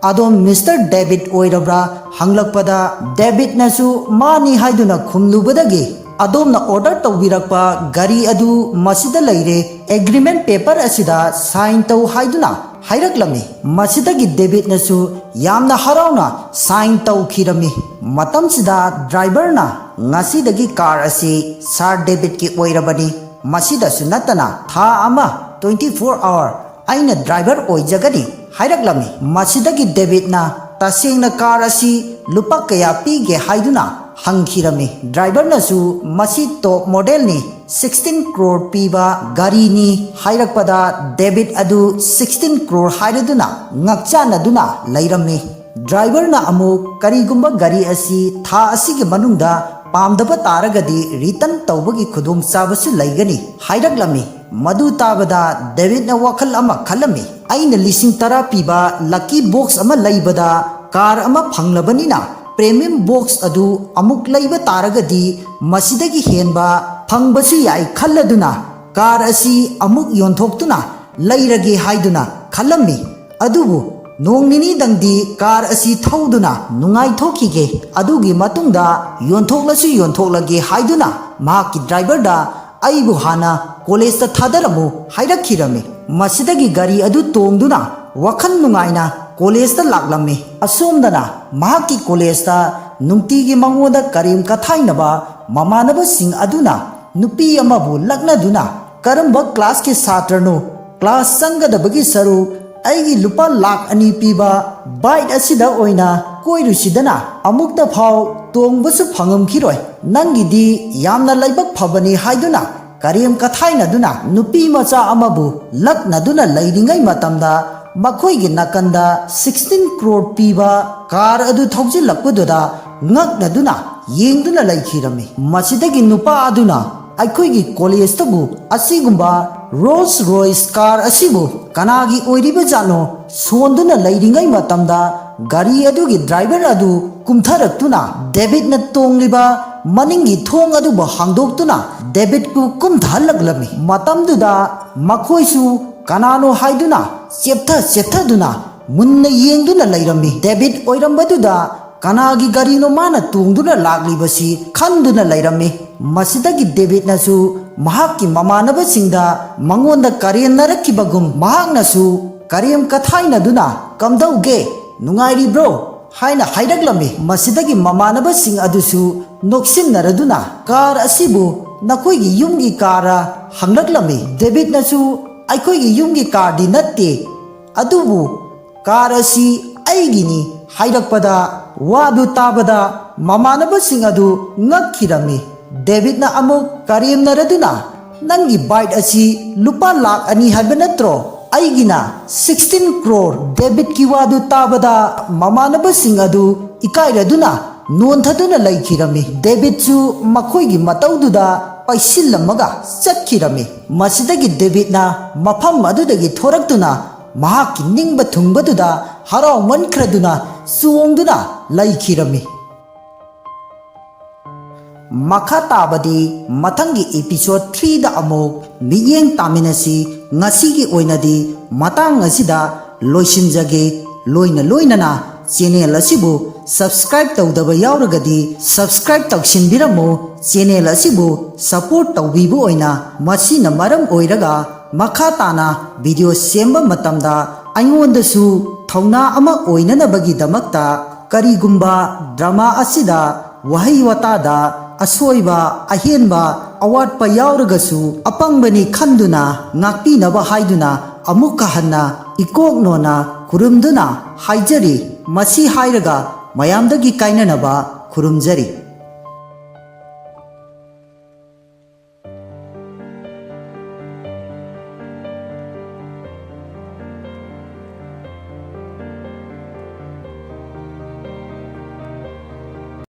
"ꯑꯗꯣꯝ ꯃꯤꯁꯇꯔ ꯗꯦꯕꯤꯠ ꯑꯣꯏꯔꯕ꯭ꯔꯥ?" ꯍꯪꯂꯛꯄꯗ, ꯗꯦꯕꯤꯠꯅꯁꯨ ꯃꯥꯅꯤ ꯍꯥꯏꯗꯨꯅ ꯈꯨꯝꯂꯨꯕꯗꯒꯤ, "ꯑꯗꯣꯝꯅ ꯑꯣꯔꯗꯔ ꯇꯧꯕꯤꯔꯛꯄ ꯒꯥꯔꯤ ꯑꯗꯨ ꯃꯁꯤꯗ ꯂꯩꯔꯦ, ꯑꯦꯒ꯭ꯔꯤꯃꯦꯟ ꯄꯦꯄꯔ ꯑꯁꯤꯗ ꯁꯥꯏꯟ ꯇꯧ" ꯍꯥꯏꯗꯨꯅ ꯍꯥꯏꯔꯛꯂꯝꯃꯤ꯫ ꯃꯁꯤꯗꯒꯤ ꯗꯦꯕꯤꯠꯅꯁꯨ ꯌꯥꯝꯅ ꯍꯔꯥꯎꯅ ꯁꯥꯏꯟ ꯇꯧꯈꯤꯔꯝꯃꯤ꯫ ꯃꯇꯝꯁꯤꯗ ꯗ꯭ꯔꯥꯏꯚꯔꯅ, "ꯉꯁꯤꯗꯒꯤ ꯀꯥꯔ ꯑꯁꯤ ꯁꯥꯔ ꯗꯦꯕꯤꯠꯀꯤ ꯑꯣꯏꯔꯕꯅꯤ꯫ ꯃꯁꯤꯗꯁꯨ ꯅꯠꯇꯅ ꯊꯥ ꯑꯃ, twenty four hour, ꯑꯩꯅ ꯗ꯭ꯔꯥꯏꯚꯔ ꯑꯣꯏꯖꯒꯅꯤ" ꯍꯥꯏꯔꯛꯂꯝꯃꯤ꯫ ꯃꯁꯤꯗꯒꯤ ꯗꯦꯕꯤꯠꯅ ꯇꯁꯦꯡꯅ ꯀꯥꯔ ꯑꯁꯤ ꯂꯨꯄꯥ ꯀꯌꯥ ꯄꯤꯒꯦ ꯍꯥꯏꯗꯨꯅ ꯍꯪꯈꯤꯔꯝꯃꯤ꯫ ꯗ꯭ꯔꯥꯏꯚꯔꯅꯁꯨ "ꯃꯁꯤ ꯇꯣꯞ ꯃꯣꯗꯦꯜꯅꯤ, sixteen ꯀ꯭ꯔꯣꯔ ꯄꯤꯕ ꯒꯥꯔꯤꯅꯤ" ꯍꯥꯏꯔꯛꯄꯗ ꯗꯦꯕꯤꯠ ꯑꯗꯨ sixteen ꯀ꯭ꯔꯣꯔ ꯍꯥꯏꯔꯗꯨꯅ ꯉꯛꯆꯥꯟꯅꯗꯨꯅ ꯂꯩꯔꯝꯃꯤ꯫ ꯗ꯭ꯔꯥꯏꯚꯔꯅ ꯑꯃꯨꯛ ꯀꯔꯤꯒꯨꯝꯕ ꯒꯥꯔꯤ ꯑꯁꯤ ꯊꯥ ꯑꯁꯤꯒꯤ ꯃꯅꯨꯡꯗ ꯄꯥꯝꯗꯕ ꯇꯥꯔꯒꯗꯤ ꯔꯤꯇꯟ ꯇꯧꯕꯒꯤ ꯈꯨꯗꯣꯡꯆꯥꯕꯁꯨ ꯂꯩꯒꯅꯤ ꯍꯥꯏꯔꯛꯂꯝꯃꯤ꯫ ꯃꯗꯨ ꯇꯥꯕꯗ ꯗꯦꯕꯤꯠꯅ ꯋꯥꯈꯜ ꯑꯃ ꯈꯜꯂꯝꯃꯤ꯫ "ꯑꯩꯅ ꯂꯤꯁꯤꯡ ꯇꯔꯥ ꯄꯤꯕ ꯂꯛꯀꯤ ꯕꯣꯛꯁ ꯑꯃ ꯂꯩꯕꯗ ꯀꯥꯔ ꯑꯃ ꯐꯪꯂꯕꯅꯤꯅ, ꯄ꯭ꯔꯤꯃꯤꯌꯝ ꯕꯣꯛꯁ ꯑꯗꯨ ꯑꯃꯨꯛ ꯂꯩꯕ ꯇꯥꯔꯒꯗꯤ ꯃꯁꯤꯗꯒꯤ ꯍꯦꯟꯕ ꯐꯪꯕꯁꯨ ꯌꯥꯏ ꯈꯜꯂꯗꯨꯅ ꯀꯥꯔ ꯑꯁꯤ ꯑꯃꯨꯛ ꯌꯣꯟꯊꯣꯛꯇꯨꯅ ꯂꯩꯔꯒꯦ" ꯍꯥꯏꯗꯨꯅ ꯈꯜꯂꯝꯃꯤ꯫ ꯑꯗꯨꯕꯨ ꯅꯣꯡ ꯅꯤꯅꯤꯗꯪꯗꯤ ꯀꯥꯔ ꯑꯁꯤ ꯊꯧꯗꯨꯅ ꯅꯨꯡꯉꯥꯏꯊꯣꯛꯈꯤꯒꯦ, ꯑꯗꯨꯒꯤ ꯃꯇꯨꯡꯗ ꯌꯣꯟꯊꯣꯛꯂꯁꯨ ꯌꯣꯟꯊꯣꯛꯂꯒꯦ ꯍꯥꯏꯗꯨꯅ ꯃꯍꯥꯛꯀꯤ ꯗ꯭ꯔꯥꯏꯚꯔꯗ "ꯑꯩꯕꯨ ꯍꯥꯟꯅ ꯀꯣꯂꯦꯖꯇ ꯊꯥꯗꯔꯝꯃꯨ" ꯍꯥꯏꯔꯛꯈꯤꯔꯝꯃꯤ꯫ ꯃꯁꯤꯗꯒꯤ ꯒꯥꯔꯤ ꯑꯗꯨ ꯇꯣꯡꯗꯨꯅ ꯋꯥꯈꯜ ꯅꯨꯡꯉꯥꯏꯅ ꯀꯣꯂꯦꯖꯇ ꯂꯥꯛꯂꯝꯃꯤ꯫ ꯑꯁꯣꯝꯗꯅ ꯃꯍꯥꯛꯀꯤ ꯀꯣꯂꯦꯖꯇ ꯅꯨꯡꯇꯤꯒꯤ ꯃꯉꯣꯟꯗ ꯀꯔꯦꯝ ꯀꯊꯥꯏꯅꯕ ꯃꯃꯥꯟꯅꯕꯁꯤꯡ ꯑꯗꯨꯅ ꯅꯨꯄꯤ ꯑꯃꯕꯨ ꯂꯛꯅꯗꯨꯅ, "ꯀꯔꯝꯕ ꯀ꯭ꯂꯥꯁꯀꯤ ꯁꯥꯇ꯭ꯔꯅꯣ? ꯀ꯭ꯂꯥꯁ ꯆꯪꯒꯗꯕꯒꯤ ꯁꯔꯨꯛ ꯑꯩꯒꯤ ꯂꯨꯄꯥ ꯂꯥꯈ ꯑꯅꯤ ꯄꯤꯕ ꯕꯥꯏꯛ ꯑꯁꯤꯗ ꯑꯣꯏꯅ ꯀꯣꯏꯔꯨꯁꯤꯗꯅ, ꯑꯃꯨꯛꯇ ꯐꯥꯎ ꯇꯣꯡꯕꯁꯨ ꯐꯪꯉꯝꯈꯤꯔꯣꯏ꯫ ꯅꯪꯒꯤꯗꯤ ꯌꯥꯝꯅ ꯂꯥꯏꯕꯛ ꯐꯕꯅꯤ" ꯍꯥꯏꯗꯨꯅ ꯀꯔꯦꯝ ꯀꯊꯥꯏꯅꯗꯨꯅ ꯅꯨꯄꯤ ꯃꯆꯥ ꯑꯃꯕꯨ ꯂꯛꯅꯗꯨꯅ ꯂꯩꯔꯤꯉꯩ ꯃꯇꯝꯗ, ꯃꯈꯣꯏꯒꯤ ꯅꯥꯀꯟꯗ ꯁꯤꯛꯁꯇꯤꯟ ꯀ꯭ꯔꯣꯔ ꯄꯤꯕ ꯀꯥꯔ ꯑꯗꯨ ꯊꯧꯖꯤꯜꯂꯛꯄꯗꯨꯗ ꯉꯛꯅꯗꯨꯅ ꯌꯦꯡꯗꯨꯅ ꯂꯩꯈꯤꯔꯝꯃꯤ꯫ ꯃꯁꯤꯗꯒꯤ ꯅꯨꯄꯥ ꯑꯗꯨꯅ ꯑꯩꯈꯣꯏꯒꯤ ꯀꯣꯂꯦꯖꯇꯕꯨ ꯑꯁꯤꯒꯨꯝꯕ ꯔꯣꯜꯁ ꯔꯣꯏꯁ ꯀꯥꯔ ꯑꯁꯤꯕꯨ ꯀꯅꯥꯒꯤ ꯑꯣꯏꯔꯤꯕꯖꯥꯠꯅꯣ ꯁꯣꯟꯗꯨꯅ ꯂꯩꯔꯤꯉꯩ ꯃꯇꯝꯗ, ꯒꯥꯔꯤ ꯑꯗꯨꯒꯤ ꯗ꯭ꯔꯥꯏꯚꯔ ꯑꯗꯨ ꯀꯨꯝꯊꯔꯛꯇꯨꯅ ꯗꯦꯕꯤꯠꯅ ꯇꯣꯡꯂꯤꯕ ꯃꯅꯤꯡꯒꯤ ꯊꯣꯡ ꯑꯗꯨꯕꯨ ꯍꯥꯡꯗꯣꯛꯇꯨꯅ ꯗꯦꯕꯤꯠꯄꯨ ꯀꯨꯝꯊꯍꯜꯂꯛꯂꯝꯃꯤ꯫ ꯃꯇꯝꯗꯨꯗ ꯃꯈꯣꯏꯁꯨ ꯀꯅꯥꯅꯣ ꯍꯥꯏꯗꯨꯅ ꯆꯦꯞꯊ ꯆꯦꯞꯊꯗꯨꯅ ꯃꯨꯟꯅ ꯌꯦꯡꯗꯨꯅ ꯂꯩꯔꯝꯃꯤ꯫ ꯗꯦꯕꯤꯠ ꯑꯣꯏꯔꯝꯕꯗꯨꯗ ꯀꯅꯥꯒꯤ ꯒꯥꯔꯤꯅꯣ ꯃꯥꯅ ꯇꯣꯡꯗꯨꯅ ꯂꯥꯛꯂꯤꯕꯁꯤ ꯈꯟꯗꯨꯅ ꯂꯩꯔꯝꯃꯤ꯫ ꯃꯁꯤꯗꯒꯤ ꯗꯦꯕꯤꯠꯅꯁꯨ ꯃꯍꯥꯛꯀꯤ ꯃꯃꯥꯟꯅꯕꯁꯤꯡꯗ ꯃꯉꯣꯟꯗ ꯀꯔꯦꯝꯅꯔꯛꯈꯤꯕꯒꯨꯝ ꯃꯍꯥꯛꯅꯁꯨ ꯀꯔꯦꯝ ꯀꯊꯥꯏꯅꯗꯨꯅ, "ꯀꯝꯗꯧꯒꯦ? ꯅꯨꯡꯉꯥꯏꯔꯤꯕ꯭ꯔꯣ?" ꯍꯥꯏꯅ ꯍꯥꯏꯔꯛꯂꯝꯃꯤ꯫ ꯃꯁꯤꯗꯒꯤ ꯃꯃꯥꯟꯅꯕꯁꯤꯡ ꯑꯗꯨꯁꯨ ꯅꯣꯛꯁꯤꯟꯅꯔꯗꯨꯅ, "ꯀꯥꯔ ꯑꯁꯤꯕꯨ ꯅꯈꯣꯏꯒꯤ ꯌꯨꯝꯒꯤ ꯀꯥꯔ?" ꯍꯪꯂꯛꯂꯝꯃꯤ꯫ ꯗꯦꯕꯤꯠꯅꯁꯨ, "ꯑꯩꯈꯣꯏꯒꯤ ꯌꯨꯝꯒꯤ ꯀꯥꯔꯗꯤ ꯅꯠꯇꯦ, ꯑꯗꯨꯕꯨ ꯀꯥꯔ ꯑꯁꯤ ꯑꯩꯒꯤꯅꯤ" ꯍꯥꯏꯔꯛꯄꯗ, ꯋꯥꯗꯨ ꯇꯥꯕꯗ ꯃꯃꯥꯟꯅꯕꯁꯤꯡ ꯑꯗꯨ ꯉꯛꯈꯤꯔꯝꯃꯤ꯫ ꯗꯦꯕꯤꯠꯅ ꯑꯃꯨꯛ ꯀꯔꯦꯝꯅꯔꯗꯨꯅ, "ꯅꯪꯒꯤ ꯕꯥꯏꯛ ꯑꯁꯤ ꯂꯨꯄꯥ ꯂꯥꯈ ꯑꯅꯤ ꯍꯥꯏꯕ ꯅꯠꯇ꯭ꯔꯣ? ꯑꯩꯒꯤꯅ ꯁꯤꯛꯁꯇꯤꯟ ꯀ꯭ꯔꯣꯔ ꯗꯦꯕꯤꯠꯀꯤ ꯋꯥꯗꯨ ꯇꯥꯕꯗ ꯃꯃꯥꯟꯅꯕꯁꯤꯡ ꯑꯗꯨ ꯏꯀꯥꯏꯔꯗꯨꯅ ꯅꯣꯟꯊꯗꯨꯅ ꯂꯩꯈꯤꯔꯝꯃꯤ꯫ ꯗꯦꯕꯤꯠꯁꯨ ꯃꯈꯣꯏꯒꯤ ꯃꯇꯧꯗꯨꯗ ꯄꯩꯁꯤꯜꯂꯝꯃꯒ ꯆꯠꯈꯤꯔꯝꯃꯤ꯫ ꯃꯁꯤꯗꯒꯤ ꯗꯦꯕꯤꯠꯅ ꯃꯐꯝ ꯑꯗꯨꯗꯒꯤ ꯊꯣꯔꯛꯇꯨꯅ ꯃꯍꯥꯛꯀꯤ ꯅꯤꯡꯕ ꯊꯨꯡꯕꯗꯨꯗ ꯍꯔꯥꯎꯃꯟꯈ꯭ꯔꯗꯨꯅ ꯆꯣꯡꯗꯨꯅ ꯂꯩꯈꯤꯔꯝꯃꯤ꯫ ꯃꯈꯥ ꯇꯥꯕꯗꯤ ꯃꯊꯪꯒꯤ episode threeꯗ ꯑꯃꯨꯛ ꯃꯤꯠꯌꯦꯡ ꯇꯥꯃꯤꯟꯅꯁꯤ꯫ ꯉꯁꯤꯒꯤ ꯑꯣꯏꯅꯗꯤ ꯃꯇꯥꯡ ꯑꯁꯤꯗ ꯂꯣꯏꯁꯤꯟꯖꯒꯦ꯫ ꯂꯣꯏꯅ ꯂꯣꯏꯅꯅ channel ꯑꯁꯤꯕꯨ subscribe ꯇꯧꯗꯕ ꯌꯥꯎꯔꯒꯗꯤ subscribe ꯇꯧꯁꯤꯟꯕꯤꯔꯝꯃꯨ꯫ Channel ꯑꯁꯤꯕꯨ support ꯇꯧꯕꯤꯕ ꯑꯣꯏꯅ ꯃꯁꯤꯅ ꯃꯔꯝ ꯑꯣꯏꯔꯒ ꯃꯈꯥ ꯇꯥꯅ video ꯁꯦꯝꯕ ꯃꯇꯝꯗ ꯑꯩꯉꯣꯟꯗꯁꯨ ꯊꯧꯅꯥ ꯑꯃ ꯑꯣꯏꯅꯅꯕꯒꯤꯗꯃꯛꯇ ꯀꯔꯤꯒꯨꯝꯕ drama ꯑꯁꯤꯗ ꯋꯥꯍꯩ ꯋꯥꯇꯥꯗ ꯑꯁꯣꯏꯕ, ꯑꯍꯦꯟꯕ, ꯑꯋꯥꯠꯄ ꯌꯥꯎꯔꯒꯁꯨ ꯑꯄꯪꯕꯅꯤ ꯈꯟꯗꯨꯅ ꯉꯥꯛꯄꯤꯅꯕ ꯍꯥꯏꯗꯨꯅ ꯑꯃꯨꯛꯀ ꯍꯟꯅ ꯏꯀꯣꯛ ꯅꯣꯟꯅ ꯈꯨꯔꯨꯝꯗꯨꯅ ꯍꯥꯏꯖꯔꯤ꯫ ꯃꯁꯤ ꯍꯥꯏꯔꯒ ꯃꯌꯥꯝꯗꯒꯤ ꯀꯥꯏꯅꯅꯕ ꯈꯨꯔꯨꯝꯖꯔꯤ꯫